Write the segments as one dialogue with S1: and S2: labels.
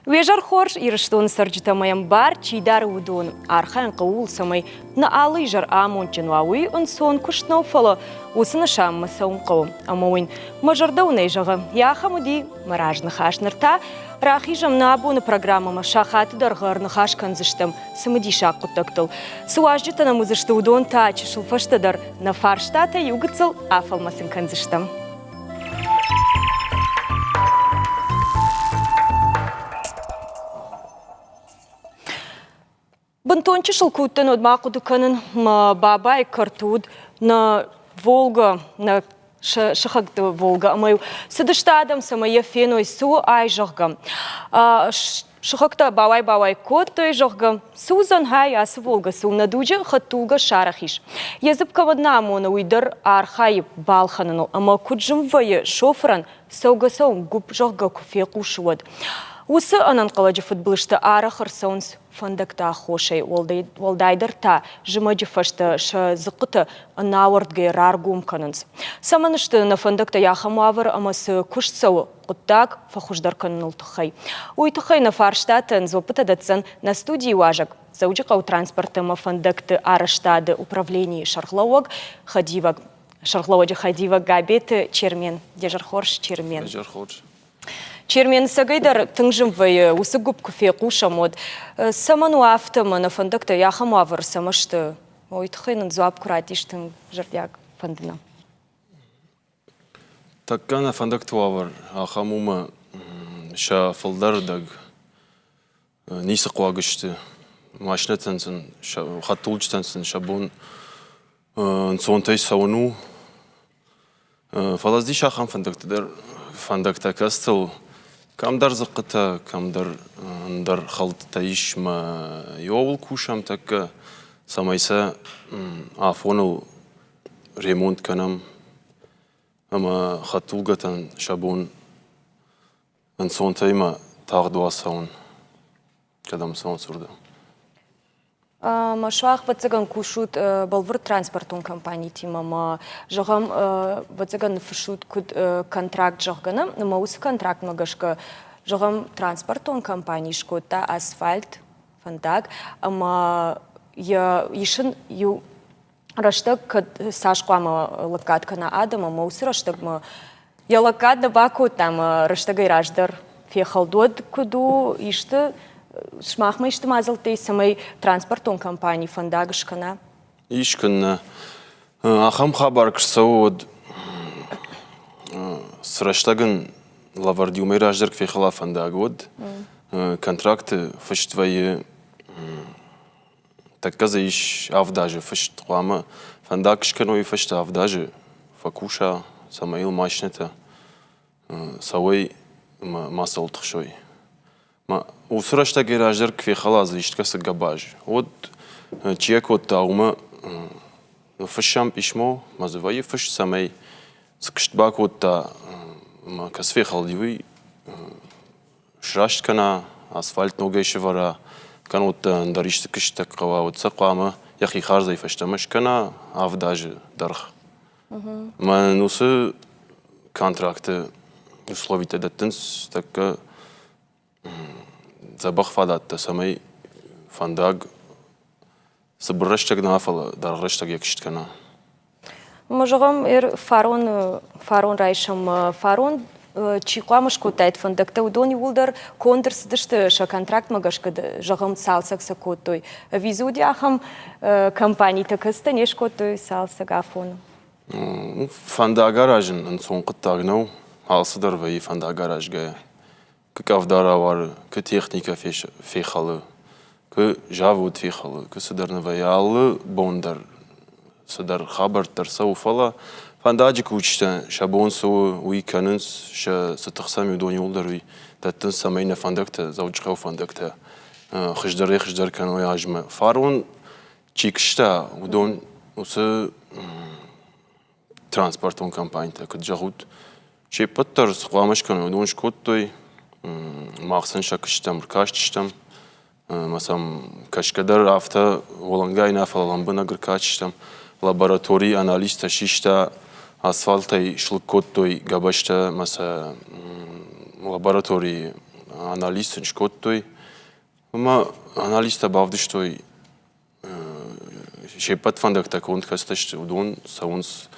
S1: Уе зӕр хорз, Ирыстоны цӕрджытӕ ӕмӕ йӕм бар чи дары, уыдон. Архайын хъӕуы ууыл, цӕмӕй нӕ алы изӕр амондджын уа. Уый ӕнцон куыст нӕу, фӕлӕ уыцы нысанмӕ цӕуын хъӕуы. Ӕмӕ уый мӕ зӕрдӕ уын ӕй зӕгъы, йӕ ахӕм уыди мӕ разныхас. Ныр та рахизӕм нӕ абоны программӕмӕ, сахаты дӕргъы ӕрныхас кӕндзыстӕм цымыдисаг хъуыддӕгтыл. Цы уазджытӕ нӕм уыдзысты, уыдон та чысыл фӕстӕдӕр нӕ фарстатӕ иу гыццыл афӕлмӕцын кӕндзыстӕм. Бынтон чысыл куы уыдтӕн, уӕд ма хъуыды кӕнын, мӕ бабайы кӕрты уыд нӕ Волга, нӕ сыхӕгты Волга, ӕмӕ-иу цыдысты адӕм, цӕмӕй йӕ феной, цы у ай, зӕгъгӕ. Сыхӕгтӕ бауай-бауай кодтой, зӕгъгӕ, цы уыдзӕн хай ацы Волга, цы у нӕ дуджы хӕдтулгӕ сарӕх ис. Йӕ дзыпп кӕмӕн нӕ амоны, уый дӕр архайы балхӕныныл ӕмӕ куыд зын вӕййы шофырӕн цӕугӕ-цӕуын гуыпп, зӕгъгӕ, куы фехъусы, уӕд. Уыцы ӕнӕнхъӕлӕджы фыдбылызтӕ арӕх ӕрцӕуынц фӕндӕгты аххосӕй, уӕлдайдӕр та зымӕджы фӕстӕ сӕ дзыхъхъытӕ ӕнауӕрдгӕ раргом кӕнынц. Цӕмӕн сты нӕ фӕндӕгтӕ ахӕм уавӕры ӕмӕ цы куыст цӕуы хъуыддаг фӕхуыздӕр кӕныныл тыххӕй? Уый тыххӕй нӕ фарстатӕн дзуаппытӕ дӕтдзӕн нӕ студийы уазӕг, Дзӕуджыхъӕуы транспорты ӕмӕ фӕндӕгты арӕзтады управленийы сӕргълӕууӕг хӕдивӕг сӕргълӕууӕджы хӕдивӕг Габеты Чермен. Де зӕр хорз, Чермен.
S2: Де зӕр хорз.
S1: Чермен, цӕгӕйдӕр тынг зын вӕййы, уыцы гуыпп куы фехъусӕм, уӕд. Цӕмӕн у афтӕ, мӕнӕ фӕндӕгтӕ ахӕм уавӕры цӕмӕ сты? Уый тыххӕй нын дзуапп куы раттис тынг зӕрдиаг фӕнды нӕ.
S2: Тӕккӕ нӕ фӕндӕгты уавӕр ахӕм у мӕ сӕ фылдӕр рдӕг ницы хъуаг сты. Машинӕтӕн сын, хӕдтулджытӕн сын сӕ бон ӕнцонтӕй цӕуын у. Фӕлӕ ис ахӕм фӕндӕгтӕ дӕр, фӕндӕгтӕ кӕцытыл кӕмдӕр дзыхъхъытӕ, кӕмдӕр ӕндӕр хӕлдтытӕ ис мӕ иуыл кусӕм тӕккӕ, цӕмӕй сӕ афоныл ремонт кӕнӕм ӕмӕ хӕдтулгӕтӕн сӕ бон ӕнцонтӕй ма тагъд уа цӕуын, кӕдӕм цӕуынц, уырдӕм.
S1: Ӕмӕ сымах, ӕвӕццӕгӕн, кусут бӕлвырд транспортон компанитимӕ ӕмӕ, зӕгъӕм, ӕвӕццӕгӕн, ныффыссут куыд контракт, зӕгъгӕ, нӕ? Ӕмӕ уыцы контрактмӕ гӕсгӕ, зӕгъӕм, транспортон компани скодта асфальт, фӕндаг ӕмӕ йӕ исын иу рӕстӕг кӕд цас хъуамӕ лӕггад кӕна адӕм ӕмӕ уыцы рӕстӕгмӕ йӕ лӕггад нӕ бакодта ӕмӕ рӕстӕгӕй раздӕр фехӕлд, уӕд куыд у исты сымахмӕ исты мадзӕлттӕ ис, цӕмӕй транспортон компани фӕндаг скӕна?
S2: Ис кӕннӕ. Ахӕм хабар куы рцӕуы, уӕд цы рӕстӕг ын лӕвӕрд иумӕ раздӕр куы фехӕла фӕндаг, уӕд контракты фыст вӕййы Тӕккӕ дзы ис авд азы фыст. Хъуамӕ фӕндаг скӕной фӕстӕ авд азы фӕкуса, цӕмӕй йыл машинӕтӕ цӕуой ӕмӕ мацӕуыл тыхсой. Уыцы рӕстӕгӕй раздӕр куы фехӕла дзы искӕцы гӕбаз, уӕд чи йӕ кодта, уымӕ ныффыссӕм писмо, ӕмӕ дзы вӕййы фыст, цӕмӕй цы куыст бакодта ӕмӕ кӕцы фехӕлди, уый сраст кӕна, асфальт ногӕй сӕвӕра, кӕннод дӕ ӕндӕр исты куыстытӕ хъӕуа, уӕд сӕ хъуамӕ йӕхи хардзӕй фӕстӕмӕ скӕна авд азы дӕргъ. Мӕн уыцы контракты условитӕ дӕттынц тӕккӕ дзӕбӕх фадӕттӕ, цӕмӕй фӕндаг цыбыр рӕстӕг нӕ, фӕлӕ даргъ рӕстӕг йӕ куыст кӕна.
S1: Ма зӕгъӕм, фарон, фарон райсом, фарон чи хъуамӕ скодтаид фӕндӕгтӕ, уыдон иууылдӕр конд ӕрцыдысты сӕ контрактмӕ гӕсгӕ, зӕгъӕм, цалцӕг сӕ кодтой. Ӕви дзы уыди ахӕм компанитӕ, кӕцытӕ не скодтой цалцӕг афоны?
S2: Фӕндаг аразын ӕнцон хъуыддаг нӕу. Алцыдӕр вӕййы фӕндаг аразгӕйӕ. Куы къӕвда рауары, куы техникӕ фехӕлы, куы завод фехӕлы, куы цыдӕр нӕ вӕййы. Алы бон дӕр цыдӕр хабӕрттӕ ӕрцӕуы, фӕлӕ фӕндаджы кусджытӕ сӕ бон цы у, уый кӕнынц, сӕ цы тых сӕм уыдон иууылдӕр уый дӕттынц, цӕмӕй нӕ фӕндӕгтӕ, Дзӕуджыхъӕуы фӕндӕгтӕ хуыздӕрӕй-хуыздӕр кӕной азмӕ. Фарон чи куыста, уыдон уыцы транспортон компанитӕ, куыд зӕгъут, се ппӕт дӕр цы хъуамӕ скӕной, уыдон скодтой. Мах сын сӕ куыстытӕм ӕркастыстӕм. Ӕмӕ сӕм кӕсгӕ дӕр афтӕ уӕлӕнгай нӕ, фӕлӕ лӕмбынӕг ӕркастыстӕм. Лабораторийы анализтӕ систа, асфальтӕй слыг кодтой гӕбӕзтӕ ӕмӕ сӕ лабораторийы. Анализ сын скодтой. Ӕмӕ анализтӕ бавдыстой, се ппӕт фӕндӕгтӕ конд кӕцытӕ сты, уыдон цӕуынц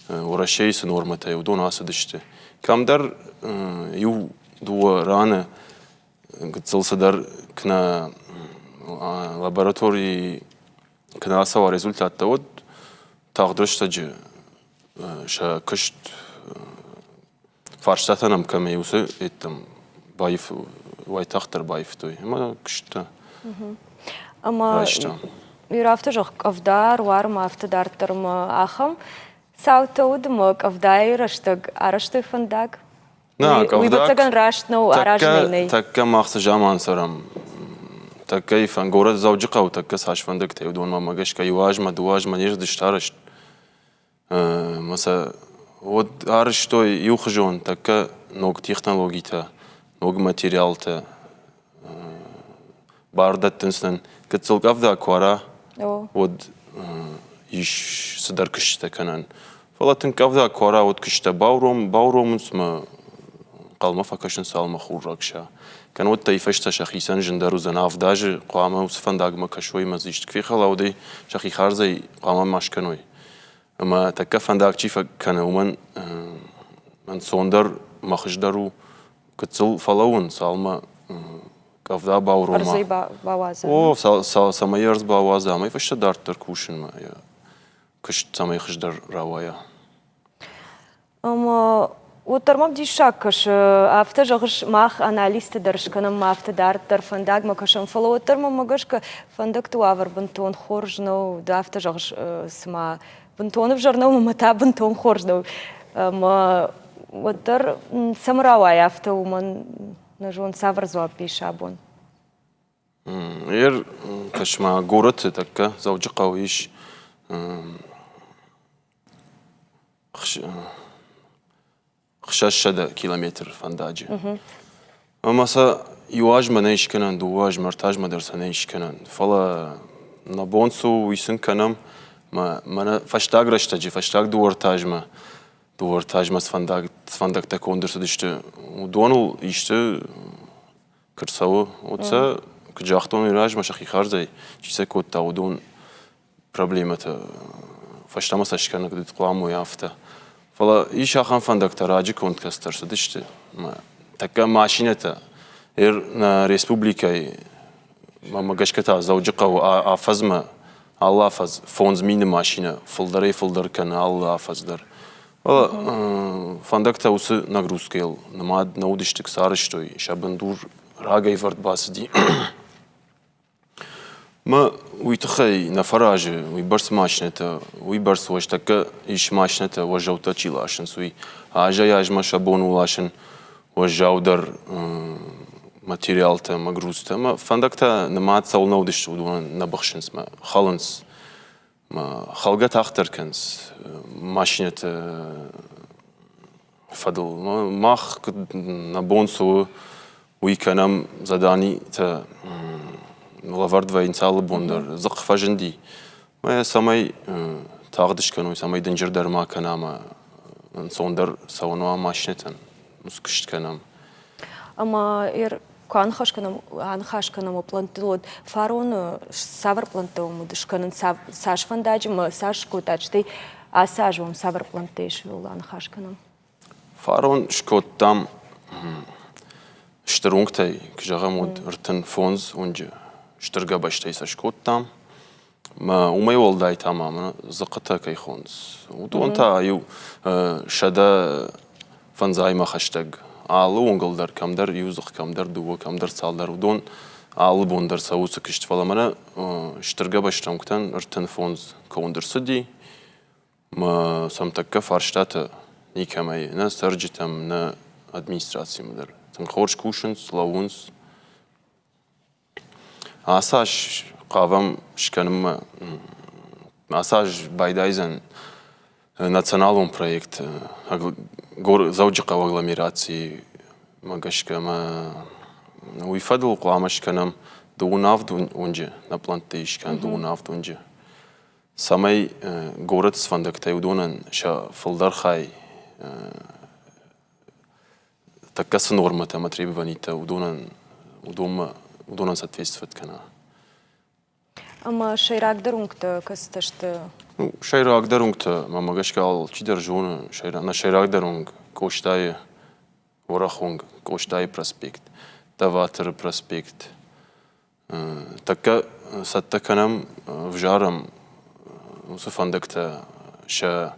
S2: Уӕрӕсейы цы нормӕтӕй, уыдон ацыдысты. Кӕмдӕр иу дыууӕ раны гыццыл цыдӕр кӕнӕ лабораторийы кӕнӕ ацӕуа результаттӕ, уӕд тагъд рӕстӕджы сӕ куыст фарстатӕ нӕм кӕм и, уыцы еттӕм уайтагъддӕр баивтой ӕмӕ куысттӕ
S1: Ӕмӕ
S2: райстам.
S1: Ир афтӕ зӕгъ, къӕвда ӕруармӕ афтӕ дарддӕр ӕмӕ ахӕм цаутӕ уыд ӕмӕ къӕвдайы рӕстӕг арӕзтой фӕндаг.
S2: Нӕ,
S1: Уый ӕвӕццӕгӕн раст нӕу, аразынӕй нӕй.
S2: Тӕккӕ мах цы заман цӕрӕм, тӕккӕ горӕт Дзӕуджыхъӕуы тӕккӕ цас фӕндӕгтӕ уыдонмӕ гӕсгӕ иу азмӕ, дыууӕ азмӕ не сдысты арӕзт. Ӕмӕ сӕ уӕд арӕзтой иухуызон тӕккӕ ног технологитӕ, ног материалтӕ. Бар дӕттынц нын, гыццыл къӕвда куы уара, уӕд ис цыдӕр куыстытӕ кӕнӕн. Фӕлӕ тынг къӕвда куы уара, уӕд куыстытӕ бауромынц ӕмӕ ӕнхъӕлмӕ фӕкӕсынц цалынмӕ хур ракса. Кӕннод та фӕстӕ сӕхицӕн зындӕр уыдзӕн авд азы хъуамӕ уыцы фӕндагмӕ кӕсой ӕмӕ дзы исты куы фехӕла, уӕд ӕй сӕхи хардзӕй хъуамӕ ма скӕной. Ӕмӕ тӕккӕ фӕндаг чи фӕкӕны, уымӕн ӕнцондӕр мӕ хуыздӕр у гыццыл фӕлӕууын, цалынмӕ къӕвда баурома.
S1: Ӕрдзӕй бауадза.
S2: О, цӕмӕй ӕрдз бауадза, амӕй фӕстӕ дарддӕр кусынмӕ йӕ куыст цӕмӕй хуыздӕр рауайа.
S1: Ӕмӕ уӕддӕр мӕм диссаг кӕсы, афтӕ зӕгъыс, мах анализты дӕр скӕнӕм, афтӕ дарддӕр фӕндагмӕ кӕсӕм, фӕлӕ уӕддӕр мӕнмӕ гӕсгӕ фӕндӕгты уавӕр бынтон хорз нӕу. Ды афтӕ зӕгъыс, цыма бынтон ӕвзӕр нӕу ӕмӕ та бынтон хорз нӕу. Ӕмӕ уӕддӕр цӕмӕ рауайа афтӕ, уымӕн нӕ зон, цавӕр дзуапп ис абон.
S2: Ер, кӕс-ма, горӕты тӕккӕ Дзӕуджыхъӕуы ис 600 километр фӕндаджы. Ӕмӕ сӕ иу азмӕ нӕ скӕнӕн, дыууӕ азмӕ, ӕртӕ азмӕ дӕр сӕ нӕ скӕнӕн. Фӕлӕ нӕ бон цы у, уый сын кӕнӕм. Мӕнӕ фӕстаг рӕстӕджы, фӕстаг дыууӕ-ӕртӕ азмӕ, дыууӕ-ӕртӕ азмӕ цы фӕндӕгтӕ конд ӕрцыдысты, уыдоныл исты куы рцӕуы, уӕд сӕ, куыд загътон, уый размӕ сӕхи хардзӕй чи сӕ кодта, уыдон проблемӕтӕ фӕстӕмӕ сӕ скӕнӕг куыд хъуамӕ уой, афтӕ. Фӕлӕ ис ахӕм фӕндӕгтӕ раджы конд кӕцытӕ ӕрцыдысты. Тӕккӕ машинӕтӕ нӕ республикӕйы, мӕнмӕ гӕсгӕ та Дзӕуджыхъӕуы афӕдзмӕ алы афӕдз 5000 машинӕ фылдӕрӕй-фылдӕр кӕны алы афӕдз дӕр. Фӕлӕ фӕндӕгтӕ уыцы нагрузкӕйыл нымад нӕ уыдысты, сарӕзтой, сӕ бындур рагӕй вӕрд бацыди. Мӕ уый тыххӕй нӕ фӕразы уыйбӕрц машинӕтӕ, уыйбӕрц уӕзтӕккӕ ис машинӕтӕ, уӕззӕуттӕ чи ласынц, уый. Азӕй-азмӕ сӕ бон у ласын уӕззаудӕр материалтӕ ӕмӕ грузтӕ. Ӕмӕ фӕндӕгтӕ нымад цӕуылнӕ уыдысты, уыдонӕн нӕ быхсынц мӕ хӕлынц. Мӕ хӕлгӕ тагъддӕр кӕнынц машинӕты фӕдыл. Мах нӕ бон цы у, уый кӕнӕм заданитӕ лӕвӕрд вӕййынц алы бон дӕр. Дзыхъхъ фӕзынди. Мӕ цӕмӕй тагъд скӕной, цӕмӕй дынджырдӕр ма кӕна ӕмӕ ӕнцондӕр цӕуын уа машинӕтӕн, уыцы куыст кӕнӕм.
S1: Ӕмӕ куы аныхас кӕнӕм, аныхас кӕнӕм пълӕнттыл, уӕд фароны цавӕр пълӕнттӕ уӕм уыд скӕнын, цас фӕндаджы ӕмӕ цас скодтат, стӕй ацы аз уӕм цавӕр пълӕнттӕ ис, ууыл аныхас кӕнӕм.
S2: Фарон скодтам стыр уынгтӕй, куы зӕгъӕм, уӕд 35 уынджы стыр гӕбӕзтӕй сӕ скодтам. Мӕ уымӕй уӕлдай та ма мӕнӕ дзыхъхъытӕ кӕй хонынц, уыдон та иу 150-мӕ хӕстӕг. Алы уынгыл дӕр кӕмдӕр иу дзыхъхъ, кӕмдӕр дыууӕ, кӕмдӕр цалдӕр. Уыдон алы бон дӕр цӕуы уыцы куыст. Фӕлӕ мӕнӕ стыр гӕбӕзтӕ уынгтӕн 35 конд ӕрцыди. Мӕ сӕм тӕккӕ фарстатӕ никӕмӕй, нӕ цӕрджытӕм, нӕ администрацимӕ дӕр. Тынг хорз кусынц, лӕууынц. Ацы аз хъавӕм скӕнынмӕ, ацы аз байдайдзӕн националон проект Дзӕуджыхъӕуы агломерацимӕ гӕсгӕ ӕмӕ уый фӕдыл хъуамӕ скӕнӕм дыууын авд уынджы, нӕ пълӕнтты ис кӕнӕ дыууын авд уынджы. Цӕмӕй горӕты цы фӕндӕгтӕй уыдонӕн сӕ фылдӕр хай Тӕккӕ цы нормӕтӕ ӕмӕ требованитӕ, уыдонӕн уыдонмӕ уыдонӕн соответствовать кӕна.
S1: Ӕмӕ сӕйрагдӕр уынгтӕ кӕцытӕ сты?
S2: Ну, сӕйрагдӕр уынгтӕ, мӕмӕ гӕсгӕ алчидӕр зоны, нӕ сӕйрагдӕр уынг Къостайы уӕрӕх уынг, Къостайы проспект, Даваторы проспект. Тӕккӕ цӕттӕ кӕнӕм, ӕвзарӕм уыцы фӕндӕгтӕ сӕ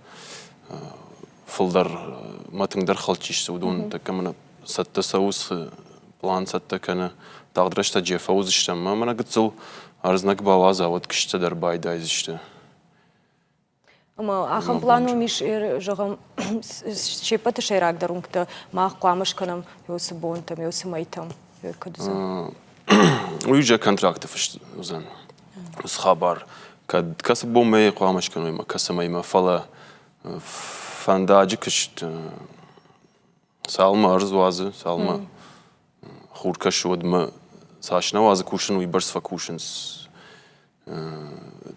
S2: фылдӕр мӕ тынгдӕр хӕлд чи сты, уыдон тӕккӕ мӕнӕ цӕттӕ цӕуы, цы план цӕттӕ кӕны. Тагъд рӕстӕджы фӕуыдзыстӕм ӕмӕ мӕнӕ гыццыл ӕрдзнӕг бауадза, уӕд куыстытӕ дӕр байдайдзысты.
S1: Ӕмӕ ахӕм план уым ис, зӕгъӕм, се ппӕты сӕйрагдӕр уынгтӕ мах хъуамӕ скӕнӕм уыцы бонтӕм, уыцы мӕйтӕм. Куыд уыдзӕн?
S2: Уый уже контракты фыст уыдзӕн. Уыцы хабар кӕд кӕцы бонмӕ хъуамӕ скӕной ӕмӕ кӕцы мӕймӕ, фӕлӕ фӕндаджы куыст цалынмӕ ӕрдз уадзы, цалынмӕ хур кӕсы, уӕдмӕ цас нӕ уадзы кусын, уыйбӕрц фӕкусынц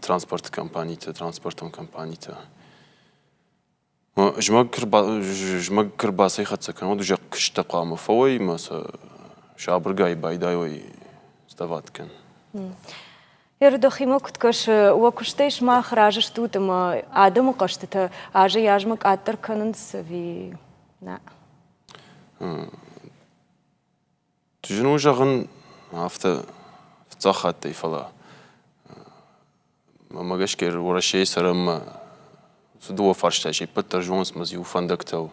S2: транспорты компанитӕ, транспортон компанитӕ. Зымӕг зымӕг куы рбацӕйхӕццӕ кӕны, уӕд уже куысттӕ хъуамӕ фӕуой ӕмӕ сӕ сабыргай байдайой сдавать кӕнын.
S1: Ердохимӕ куыд кӕсы, уӕ куыстӕй сымах разы стут ӕмӕ адӕмы хъӕстытӕ азӕй-азмӕ къаддӕр кӕнынц ӕви нӕ?
S2: Зын у зӕгъын афтӕ фыццаг хаттӕй, фӕлӕ мӕмӕ гӕсгӕ Уӕрӕсейы цӕрӕм ӕмӕ уыцы дыууӕ фарстайы се ппӕт дӕр зонынц ӕмӕ дзы иу фӕндӕгтӕ у.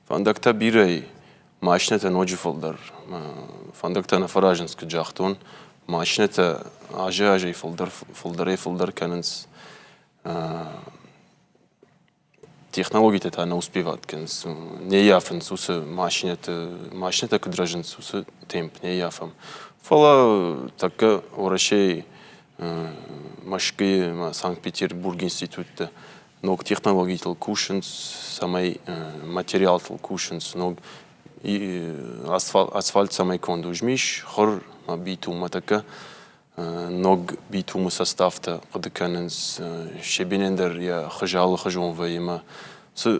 S2: Фӕндӕгтӕ бирӕ и, машинӕтӕ ноджы фылдӕр. Фӕндӕгтӕ нӕ фӕразынц, куыд загътон, машинӕтӕ азӕй-азӕй фылдӕр фылдӕрӕй-фылдӕр кӕнынц. Технологитӕ та нӕ успеват кӕнынц, не ййафынц уыцы машинӕты, машинӕтӕ куыд рӕзынц, уыцы темп не ййафӕм. Фӕлӕ тӕккӕ Уӕрӕсейы Мӕскуыйы ӕмӕ Санкт-Петербург институтты ног технологитыл кусынц, цӕмӕй материалтыл кусынц, ног асфальт цӕмӕй конд у, змис, хуыр ӕмӕ битуммӕ тӕккӕ ног битумы составтӕ хъуыды кӕнынц. Щебенӕн дӕр йӕ хуыз алыхуызон вӕййы ӕмӕ цы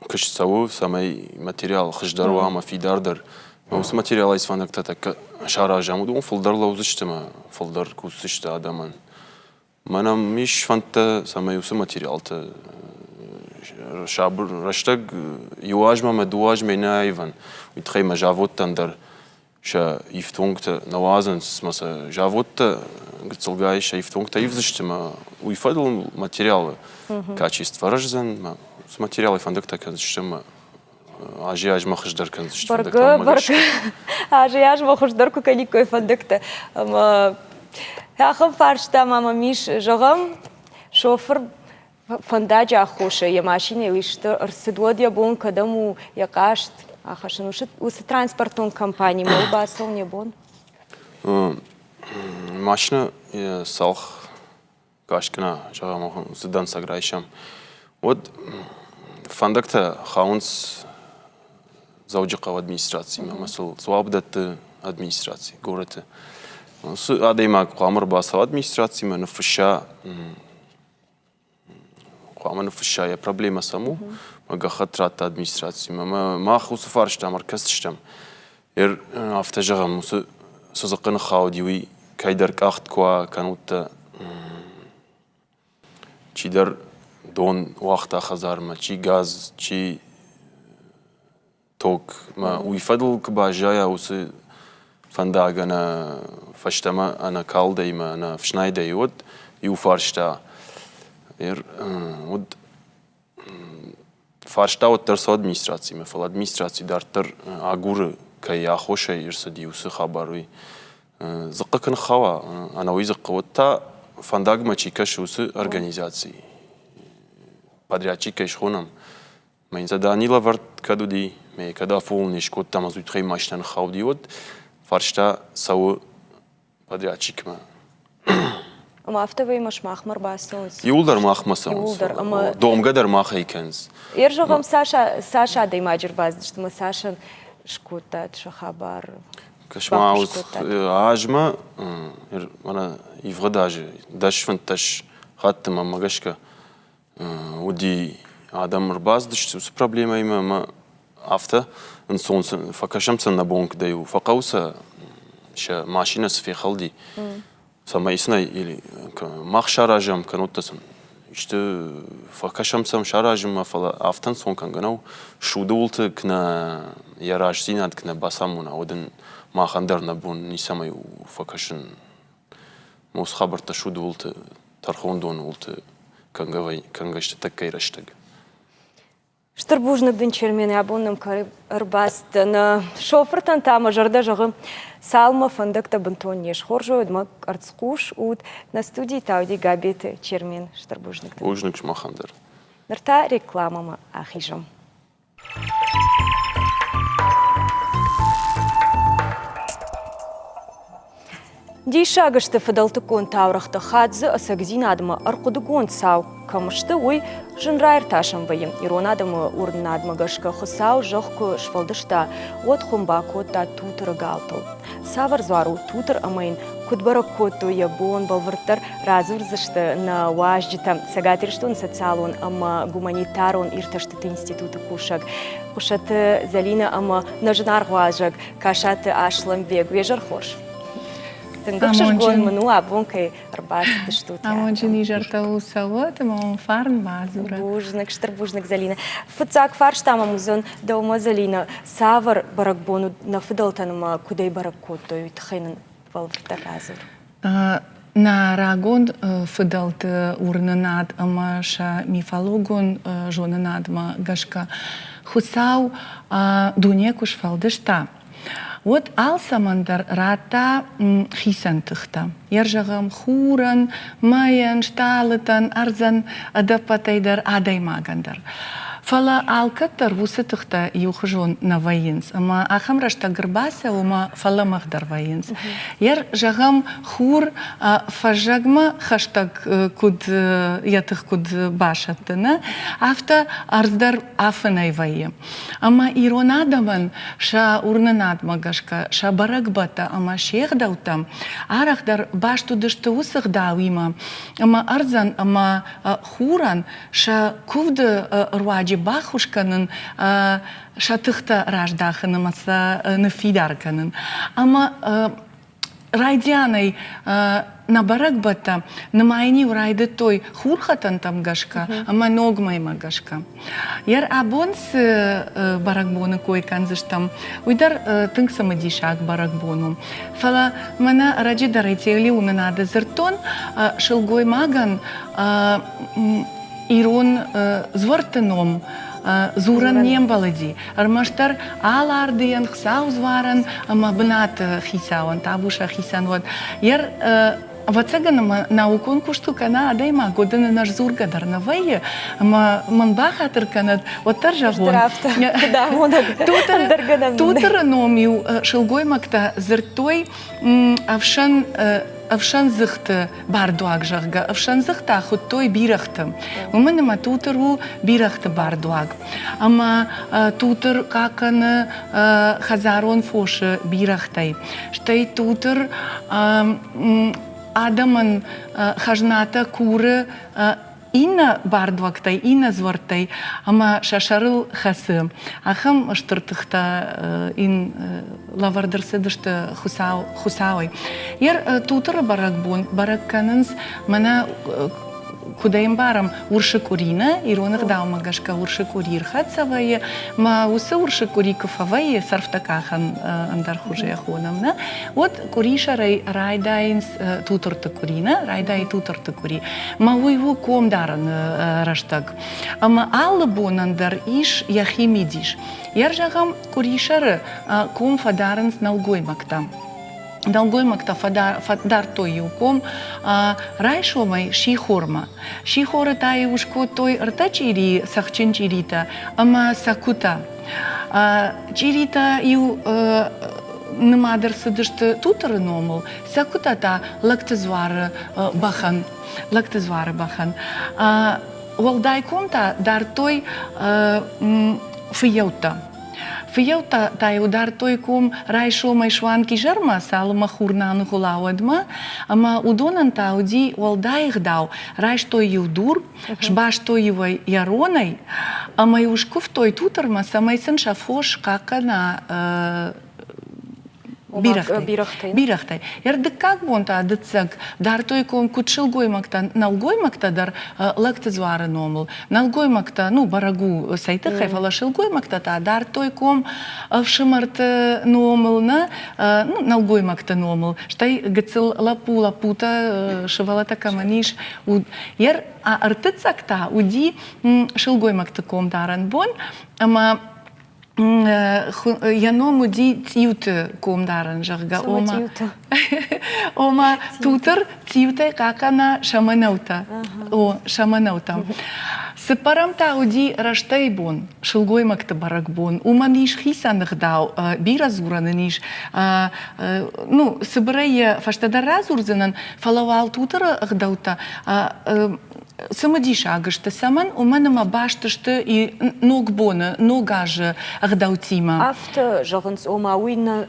S2: куыст цӕуы, цӕмӕй материал хуыздӕр уа ӕмӕ фидардӕр. Уыцы материалӕй цы фӕндӕгтӕ тӕккӕ саразӕм, уыдон фылдӕр лӕудзысты ӕмӕ фылдӕр кусдзысты адӕмӕн. Мӕнӕн ис фӕндтӕ, цӕмӕй уыцы материалтӕ сабыр рӕстӕг иу азмӕ ӕмӕ дыууӕ азмӕ нӕ аивӕн. Уый тыххӕй мӕ заводтӕн дӕр сӕ ифтонгтӕ нӕ уадзынц ӕмӕ сӕ заводтӕ гыццылгай сӕ ифтонгтӕ ивдзысты ӕмӕ уый фӕдыл материалы качество рӕздзӕн ӕмӕ уыцы материалӕй фӕндӕгтӕ кӕндзысты ӕмӕ азӕй-азмӕ хуыздӕр кӕндзысты
S1: фӕндӕгтӕ. Бӕргӕ, азӕй-азмӕ хуыздӕр куы кӕниккой фӕндӕгтӕ. Ӕмӕ ахӕм фарста ма мӕм ис, зӕгъӕм, шофыр фӕндаджы аххосӕй йӕ машинӕйыл исты ӕрцыд, уӕд йӕ бон кӕдӕм у йӕ хъаст ахӕссын? Уыцы транспортон компанимӕ у бацӕуын йӕ бон?
S2: Машинӕ йӕ цалх гӕсгӕ, зӕгъӕм, уыцы дӕнцӕг райсӕм, уӕд фӕндӕгтӕ хауынц Дзӕуджыхъӕуы администрацимӕ ӕмӕ сыл дзуапп дӕтты администраци горӕты. Уыцы адӕймаг хъуамӕ ӕрбацӕуа администрацимӕ, ныффысса хъуамӕ ныффысса йӕ проблемӕ цӕм у, ӕмӕ гӕххӕтт радта администрацимӕ. Ӕмӕ мах уыцы фарстам ӕркӕсдзыстӕм. Афтӕ зӕгъӕм, уыцы цы дзыхъхъы ныххауди, уый кӕйдӕр къахт куы уа, кӕннод чидӕр дон уагъта хӕдзармӕ, чи газ, чи токмӕ, уый фӕдыл куы баззайа уыцы фӕндаг ӕнӕ фӕстӕмӕ ӕнӕ калдӕй ӕмӕ ӕнӕ ӕфснайдӕй, уӕд иу фарста уыд фарста уӕддӕр цӕуы администрацимӕ, фӕлӕ администраци дарддӕр агуры, кӕй аххосӕй ӕрцыди уыцы хабар, уый. Дзыхъхъы куы ныххауа, ӕнӕуый дзыхъхъы, уӕд та фӕндагмӕ чи кӕсы, уыцы организаци, подрядчик кӕй схонӕм, Мӕ задани лӕвӕрд кӕд уыди, мӕ кӕд афоныл не скодта ӕмӕ дзы уый тыххӕй машинӕ ныххауди, уӕд фарста цӕуы подрядчикмӕ.
S1: Ӕмӕ афтӕ вӕййы, сымахмӕ ӕрбацӕуынц?
S2: Иуылдӕр махмӕ цӕуынц.
S1: Иуылдӕр. Ӕмӕ
S2: домгӕ дӕр махӕй кӕнынц.
S1: Ер зӕгъӕм, цас, цас адӕймаджы ӕрбацыдысты ӕмӕ цасӕн скодтат сӕ хабар?
S2: Кӕс-ма, азмӕ, мӕнӕ ивгъуыд азы 10-15 хатты мӕнмӕ гӕсгӕ уыди адӕм ӕрбацыдысты уыцы проблемӕимӕ ӕмӕ Афтӕ ӕнцон сын фӕкӕсӕм сын нӕ бон куыдӕй у. Фӕхъӕуы сӕ сӕ машинӕ цы фехӕлди, цӕмӕй сын ӕй или мах саразӕм, кӕннод сын исты фӕкӕсӕм сӕм саразынмӕ, фӕлӕ афтӕ ӕнцон кӕнгӕ нӕу. Суды уылты куы нӕ йӕ рӕстдзинад куы нӕ бацамона, уӕд ын махӕн дӕр нӕ бон ницӕмӕй у фӕкӕсын. Уыцы хабӕрттӕ суды уылты, тӕрхондоны уылты кӕнгӕ сты тӕккӕ рӕстӕг.
S1: Стыр бузныг дын, Чермен, абон нӕм кӕй ӕрбацыдтӕ. Нӕ шофыртӕн та мӕ зӕрдӕ зӕгъы, цалынмӕ фӕндӕгтӕ бынтон не схорз уой, уӕдмӕ къӕрцхъус ут. Нӕ студийы та уыди Габеты Чермен. Стыр бузныг дын.
S2: Бузныг сымахӕн дӕр.
S1: Ныр та рекламӕмӕ ахизӕм. Диссаг сты фыдӕлтыккон таурӕгъты хатт дзы ӕцӕгдзинадмӕ ӕрхъуыдыгонд цау кӕм сты, уый зын раиртасӕн вӕййы. Ирон адӕмы уырнынадмӕ гӕсгӕ Хуыцау зӕхх куы сфӕлдыста, уӕд хуым бакодта Тутыры галтыл. Цавӕр дзуар у Тутыр ӕмӕ йын куыд бӕрӕг кодтой йӕ бон, бӕлвырддӕр радзурдзысты нӕ уазджытӕ Цӕгат Ирыстоны социалон ӕмӕ гуманитарон иртӕстыты институты кусӕг Хъуысаты Зӕлинӕ ӕмӕ нӕ зынаргъ уазӕг Касаты Аслӕнбег. Уе зӕр хорз! Тынг ӕхсызгон мын у абон кӕй ӕрбацыдыстут.
S3: Амонджын изӕртӕ у цӕуӕт ӕмӕ уын фарн бадзурӕд.
S1: Бузныг, стыр бузныг, Зӕлинӕ. Фыццаг фарста мӕм уыдзӕн дӕумӕ, Зӕлинӕ. Цавӕр бӕрӕгбон уыд нӕ фыдӕлтӕн ӕмӕ куыдӕй бӕрӕг кодтой, уый тыххӕй нын бӕлвырддӕр радзур.
S3: Нӕ рагон фыдӕлты уырнынад ӕмӕ сӕ мифологон зонынадмӕ гӕсгӕ Хуыцау дуне куы сфӕлдыста, уӕд алцӕмӕн дӕр радта хицӕн тыхтӕ. Йӕ зӕгъӕм, хурӕн, мӕйӕн, стъалытӕн, ӕрдзӕн, ӕдӕппӕтӕй дӕр адӕймагӕн дӕр. Фӕлӕ алкӕддӕр уыцы тыхтӕ иухуызон нӕ вӕййынц ӕмӕ ахӕм рӕстӕг ӕрбацӕуы ӕмӕ фӕлӕмӕгъдӕр вӕййынц. Йӕ зӕгъӕм, хур фӕззӕгмӕ хӕстӕг куыд йӕ тых куыд басӕтты, нӕ, афтӕ ӕрдз дӕр афынӕй вӕййы. Ӕмӕ ирон адӕмӕн сӕ уырнынадмӕ гӕсгӕ сӕ бӕрӕгбӕттӕ ӕмӕ се гъдӕуттӕ арӕхдӕр баст уыдысты уыцы гъдауимӕ ӕмӕ ӕрдзӕн ӕмӕ хурӕн сӕ куывды руаджы баххуыс кӕнын сӕ тыхтӕ раздахын ӕмӕ сӕ ныффидар кӕнын. Ӕмӕ райдианӕй нӕ бӕрӕгбӕттӕ нымайын-иу райдыдтой хурхӕтӕнтӕм гӕсгӕ ӕмӕ ног мӕймӕ гӕсгӕ. Йӕ абон цы бӕрӕгбоны кой кӕндзыстӕм, уый дӕр тынг цымыдисаг бӕрӕгбон у. Фӕлӕ мӕнӕ ӕрӕджы дӕр телеуынынады дзырдтон, сылгоймагӕн ирон дзуӕртты ном дзурӕн не мбӕлыди. Ӕрмӕстдӕр Алардыйӕн, Хуыцаудзуарӕн ӕмӕ бынаты хицауӕн, табу сӕхицӕн уӕд. Йӕ ӕвӕццӕгӕн ӕмӕ наукон куыст куы кӕна адӕймаг, уӕд ын ӕнӕсдзургӕ дӕр нӕ вӕййы, ӕмӕ мӕн бахатыр кӕнӕд, уӕддӕр зӕгъон. Тутыры ном-иу сылгоймӕгтӕ дзырдтой ӕфсӕн ӕфсӕндзыхты бардуаг, зӕгъгӕ, ӕфсӕндзыхтӕ хуыдтой бирӕгъты. Уымӕн ӕмӕ Тутыр у бирӕгъты бардуаг. Ӕмӕ Тутыр хъахъхъӕны хӕдзарон фосы бирӕгътӕй. Стӕй Тутыр адӕмӕн хӕзнатӕ куры иннӕ бардуӕгтӕй, иннӕ дзуӕрттӕй ӕмӕ сӕ сӕрыл хӕцы. Ахӕм стыр тыхтӕ ин лӕвӕрд ӕрцыдысты Хуыцауӕй. Йӕ Тутыры бӕрӕгбон бӕрӕг кӕнынц мӕнӕ куыд ӕй ӕмбарӕм, урсы къуыри нӕ, ирон ӕгъдаумӕ гӕсгӕ урсы къуыри ӕрхӕццӕ вӕййы, мӕ уыцы урсы къуыри куы фӕвӕййы, сӕрфтӕ къахӕн ӕндӕр хуызы йӕ хонӕм, нӕ, уӕд къуырисӕрӕй райдайынц Тутырты къуыри, нӕ, райдайы Тутырты къуыри. Мӕ уый у комдарыны рӕстӕг. Ӕмӕ алы бонӕн дӕр ис йӕхи мидис. Йӕ зӕгъӕм, къуырисӕры ком фӕдарынц нӕлгоймӕгтӕ. Нӕлгоймӕгтӕ фӕдардтой иу ком райсомӕй сихормӕ. Сихоры та-иу скодтой ӕртӕ чъирийы, цӕхджын чъиритӕ ӕмӕ цӕкуытӕ. Чъиритӕ-иу нымад ӕрцыдысты Тутыры номыл, цӕкуытӕ та Лӕгты дзуары бӕхӕн. Лӕгты дзуары бӕхӕн. Уӕлдай ком та дардтой фыййӕуттӕ. Фыййӕуттӕ та-иу дардтой ком райсомӕй суанг изӕрмӕ, цалынмӕ хур нӕ аныгъуыла, уӕдмӕ. Ӕмӕ уыдонӕн та уыди уӕлдай ӕгъдау, райстой-иу дур, сбастой-иу ӕй йӕ ронӕй ӕмӕ-иу скуывтой Тутырмӕ, цӕмӕй сын сӕ фос хъахъхъӕна бирӕгътӕй. Бирӕгътӕй. Ӕрдыккаг бон та дыццӕг дардтой ком куыд сылгоймӕгтӕ, нӕлгоймӕгтӕ дӕр лӕгты дзуары номыл. Нӕлгоймӕгтӕ, ну, бӕрӕг у цӕй тыххӕй, фӕлӕ сылгоймӕгтӕ та дардтой ком ӕфсымӕрты номыл, нӕ, ну, нӕлгоймӕгты номыл. Стӕй гыццыл лӕппу, лӕппутӕ, сывӕллӕттӕ кӕмӕн ис, йӕ ӕртыццӕг та уыди сылгоймӕгты комдарӕн бон, ӕмӕ йӕ ном уыди цъиуты комдарӕн, зӕгъгӕ. Ома, ома тутыр цъиутӕй хъахъхъӕна сӕмӕнӕутӕ. О, сӕмӕнӕутӕ. Цыппӕрӕм та уыди рӕстӕй бон, сылгоймӕгты бӕрӕгбон. Уымӕн ис хицӕн ӕгъдау, бирӕ дзурӕн ын ис. Ну, цыбырӕй йӕ фӕстӕдӕр радзурдзынӕн, фӕлӕ уал тутыры ӕгъдӕуттӕ цымыдисаг сты. Цӕмӕн? Уымӕн ӕмӕ баст сты ног боны, ног азы ӕгъдӕуттимӕ.
S1: Афтӕ зӕгъынц, ома уый нӕ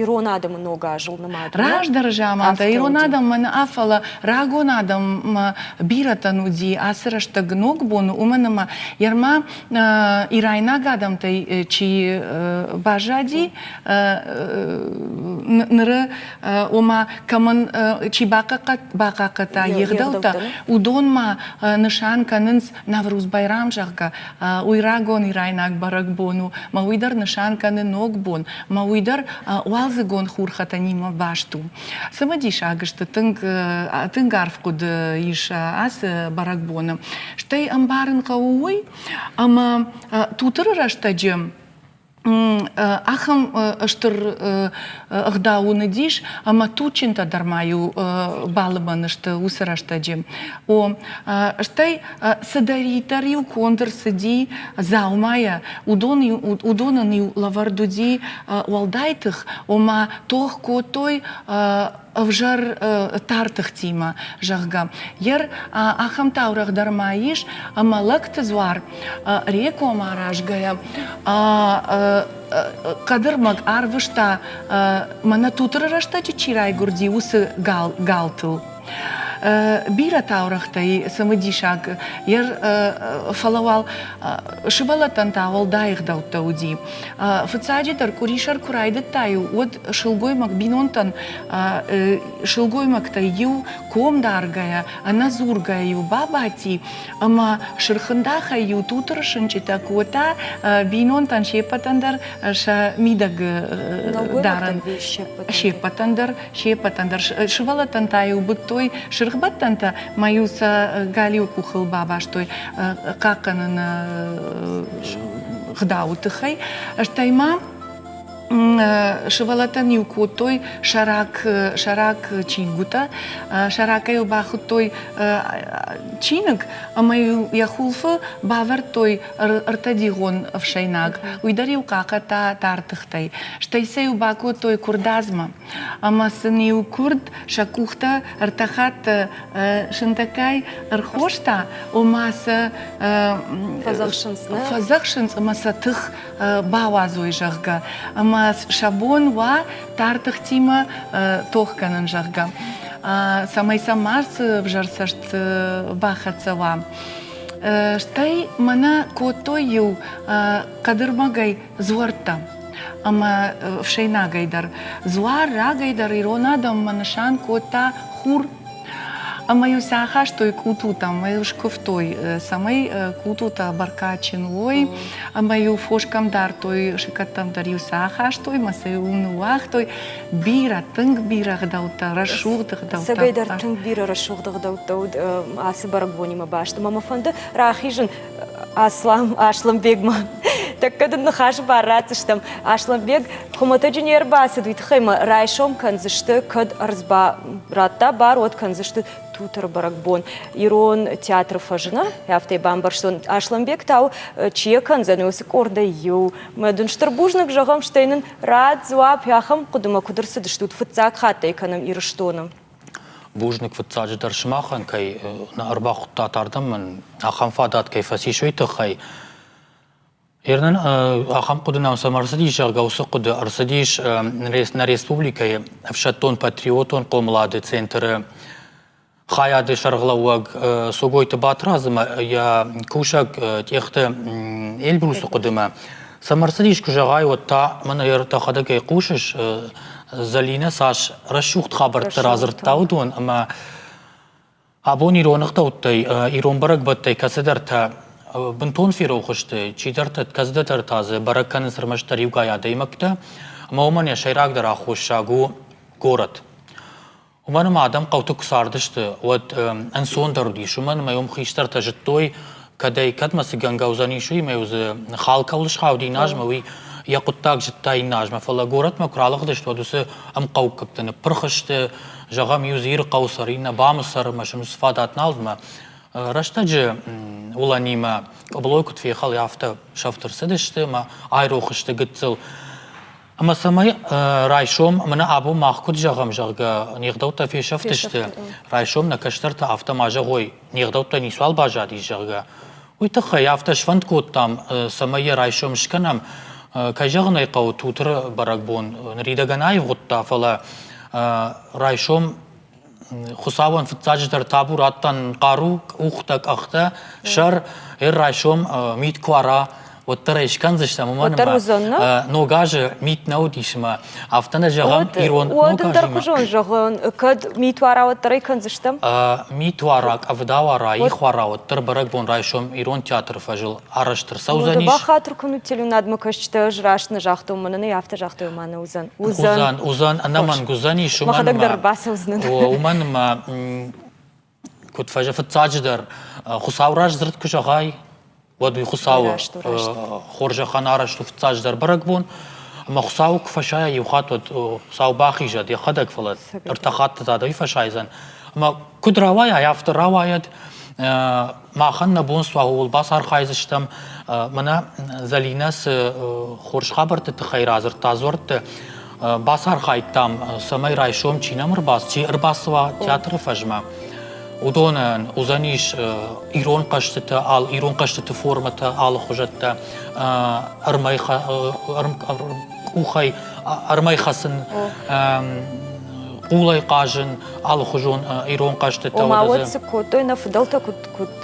S1: ирон адӕмы ног азыл нымад у.
S3: Раздӕры замантӕ ирон адӕммӕ нӕ, фӕлӕ рагон адӕммӕ бирӕтӕн уыди ацы рӕстӕг ног боны, уымӕн ӕмӕ ерма ирайнаг адӕмтӕй чи баззади, ныры ома кӕмӕн чи бахъахъхъӕдта йе гъдӕуттӕ, уыдон ма нысан кӕнынц Навруз Байрам, зӕгъгӕ, уый рагон ирайнаг бӕрӕгбон у, мӕ уый дӕр нысан кӕны ног бон, мӕ уый дӕр уалдзыгон хурхӕтӕнимӕ баст у. Цымыдисаг сты, тынг, тынг арф хъуыды ис ацы бӕрӕгбоны. Стӕй ӕмбарын хъӕуы уый, ӕмӕ Тутыры рӕстӕджы ахӕм стыр ӕгъдау ын уыдис, ӕмӕ туджджынтӕ дӕр ма-иу балымӕн сты уыцы рӕстӕджы. О, стӕй цыдӕриддӕр-иу конд ӕрцыди дзаумайӕ, уыдонӕн-иу лӕвӕрд уыди уӕлдай тых, ома тох кодтой ӕвзӕр тар тыхтимӕ, зӕгъгӕ. Йер ахӕм таурӕгъ дӕр ма ис, ӕмӕ лӕгты дзуар Реком аразгӕйӕ хъӕдырмӕг арвыста, мӕнӕ Тутыры рӕстӕджы чи райгуырди, уыцы галтыл. Бирӕ таурӕгътӕй цымыдисаг, фӕлӕ уал сывӕллӕттӕн та уӕлдай ӕгъдӕуттӕ уыди. Фыццаджыдӕр къуырисӕр куы райдыдта-иу, уӕд сылгоймаг бинонтӕн сылгоймӕгтӕй иу ком даргӕйӕ, ӕнӕдзургӕйӕ-иу бабадти ӕмӕ сырхындахӕй-иу тутыры сынчъытӕ кодта бинонтӕн се ппӕтӕн дӕр сӕ мидӕг дарӕн. Се ппӕтӕн дӕр, се ппӕтӕн дӕр. Сывӕллӕттӕн та-иу быдтой сырхбӕттӕнтӕ мӕ-иу сӕ галиу къухыл бабастой хъахъхъӕныны гъдауы тыххӕй. Стӕй ма сывӕллӕттӕн-иу кодтой сӕрак, сӕрак чингуытӕ. Сӕракӕй-иу бахуыдтой чиныг ӕмӕ-иу йӕ хуылфы бавӕрдтой ӕртӕдигъон ӕфсӕйнаг. Уый дӕр-иу хъахъхъӕдта тар тыхтӕй. Стӕй сӕ-иу бакодтой куырдадзмӕ. Ӕмӕ сын-иу куырд сӕ къухтӕ ӕртӕ хатты сындӕггай ӕрхоста, ома сӕ фӕдзӕхсынц ӕмӕ сӕ тых бауадзой, зӕгъгӕ, ӕмӕ сӕ бон уа тар тыхтимӕ тох кӕнын, зӕгъгӕ, цӕмӕй сӕ мацы ӕвзӕр цӕст бахӕццӕ уа. Стӕй мӕнӕ кодтой иу хъӕдырмӕгӕй дзуӕрттӕ ӕмӕ ӕфсӕйнагӕй дӕр. Дзуар рагӕй дӕр ирон адӕммӕ нысан кодта хур. Ӕмӕ-иу сӕ ахастой къутутӕм, ӕмӕ-иу скуывтой, цӕмӕй къутутӕ бӕркадджын уой. Ӕмӕ-иу фос кӕм дардтой, сыкӕттӕм дӕр-иу сӕ ахастой ӕмӕ сӕ-иу ныууагътой. Бирӕ, тынг бирӕ ӕгъдӕуттӕ, рӕсугъд ӕгъдӕуттӕ.
S1: Цӕгӕй дӕр тынг бирӕ рӕсугъд ӕгъдӕуттӕ уыд ацы бӕрӕгбонимӕ баст. Ӕмӕ мӕ фӕнды рахизын Аслам, Аслӕнбегмӕ. Тӕккӕ дын ныхасы бар ратдзыстӕм. Аслӕнбег хуымӕтӕджы не рбацыд, уый тыххӕй мӕ райсом кӕндзысты, кӕд ӕрдз радта бар, уӕд кӕндзысты Тутыры бӕрӕгбон. Ирон театры фӕзына, афтӕ бамбӕрстон. Аслӕнбег та чи йӕ кӕндзӕн, уыцы къордӕй иу. Мӕ дын стыр бузныг зӕгъӕм, стӕй нын рад дзуапп ахӕм хъуыдымӕ куыд ӕрцыдыстут, фыццаг хатт ӕй кӕнӕм Ирыстоны.
S4: Бузныг фыццаджыдӕр сымахӕн, кӕй нӕ ӕрбахуыдтат ардӕм, мӕн ахӕм фадат кӕй фӕцис, уый тыххӕй. Ернан ахӕм хъуыды нӕм цӕмӕ ӕрцыдис, зӕгъгӕ, уыцы хъуыды ӕрцыдис нӕ республикӕйы ӕфсӕддон-патриотон хъомылады центры хайады сӕргълӕууӕг Цогойты Батрадз ӕмӕ йӕ кусӕг Тъехты Эльбрусы хъуыдымӕ. Цӕмӕ ӕрцыдис, куы зӕгъай, уӕд та мӕнӕ дӕхӕдӕг ӕй хъусыс, Зӕлинӕ цас рӕсугъд хабӕрттӕ радзырдта уыдон, ӕмӕ Абон ирон ӕгъдӕуттӕй, ирон бӕрӕгбӕттӕй кӕцыдӕртӕ бынтон ферох сты, чидӕртӕ, кӕцыдӕртӕ та дзы бӕрӕг кӕнынц ӕрмӕстдӕр иугай адӕймӕгтӕ, ӕмӕ уымӕн йӕ сӕйрагдӕр аххосаг у горӕт. Уымӕн ӕмӕ адӕм хъӕуты куы цардысты, уӕд ӕнцондӕр уыдис, уымӕн ӕмӕ уым хистӕртӕ зыдтой, кӕдӕй кӕдмӕ цы гӕнгӕ уыдзӕнис, уый ӕмӕ-иу дзы хал кӕуыл схауди иннӕ азмӕ, уый йӕ хъуыддаг зыдта иннӕ азмӕ. Фӕлӕ горӕтмӕ куы ралыгъдысты, уӕд уыцы ӕмхъӕуккӕгтӕ ныппырх сты, зӕгъӕм, иу дзы Ирыхъӕуы сӕр, иннӕ Бамы сӕр, ӕмӕ сын уыцы фадат нал уыд ӕмӕ рӕстӕджы уылӕнимӕ къуыбылой куыд фехӕлы, афтӕ сӕфт ӕрцыдысты ӕмӕ айрох сты гыццыл. Ӕмӕ цӕмӕй райсом, мӕнӕ абон мах куыд зӕгъӕм, зӕгъгӕ, не гъдӕуттӕ фесӕфтысты, райсом нӕ кӕстӕртӕ афтӕ ма зӕгъой, не гъдӕуттӕ ницуал баззадис, зӕгъгӕ, уый тыххӕй афтӕ сфӕнд кодтам, цӕмӕй йӕ райсом скӕнӕм. Кӕй зӕгъын ӕй хъӕуы, Тутыры бӕрӕгбон ныридӕгӕн аивгъуыдта, фӕлӕ райсом Хуыцауӕн фыццаджыдӕр табу радтан хъару, къухтӕ, къӕхтӕ, сӕр, эр райсом мит куы ара, уӕддӕр ӕй скӕндзыстӕм, уымӕн ӕмӕ ног азы мит нӕ уыдис ӕмӕ афтӕ нӕ зӕгъӕм ирон
S1: ног азимӕ. Ӕндӕрхуызон зӕгъын, кӕд мит уара, уӕддӕр ӕй кӕндзыстӕм?
S4: Мит уара, къӕвда уара, их уара, уӕддӕр бӕрӕгбон райсом ирон театры фӕзыл арӕзт ӕрцӕудзӕнис.
S1: Бахатыр кӕнут телеуынадмӕ кӕсджытӕ, ӕз раст нӕ загътон, мӕнӕн ӕй афтӕ загътой, ӕмӕ нӕ уыдзӕн.
S4: Уыдзӕн, уыдзӕн, ӕнӕмӕнг уыдзӕнис,
S1: уымӕн ӕмӕ бацӕудзынӕн.
S4: Уымӕн ӕмӕ куыд фӕзӕ фыццаджыдӕр Хуыцау раз дзырд куы зӕгъай, уӕд уый Хуыцауы хорзӕхӕн арӕзт у фыццаджыдӕр бӕрӕгбон. Ӕмӕ Хуыцау куы фӕсайа иу хатт, уӕд Хуыцау бахизӕд йӕхӕдӕг, фӕлӕ ӕртӕ хатты та дӕуи фӕсайдзӕн. Ӕмӕ куыд рауайа, афтӕ рауайӕд. Махӕн нӕ бон цы уа, ууыл бацархайдзыстӕм. Мӕнӕ Зӕлинӕ цы хорз хабӕртты тыххӕй радзырдта дзуӕртты, бацархайдтам, цӕмӕй райсом чи нӕм чи ӕрбацӕуа театры фӕзмӕ, уыдонӕн уыдзӕнис ирон хъӕзтытӕ, ирон хъӕзтыты формӕтӕ алыхуызӕттӕ, ӕрмӕй къухӕй ӕрмӕй хӕцын, хъулӕй хъазын, алыхуызон ирон хъӕзтытӕ.
S1: Ома уӕд цы кодтой нӕ фыдӕлтӕ,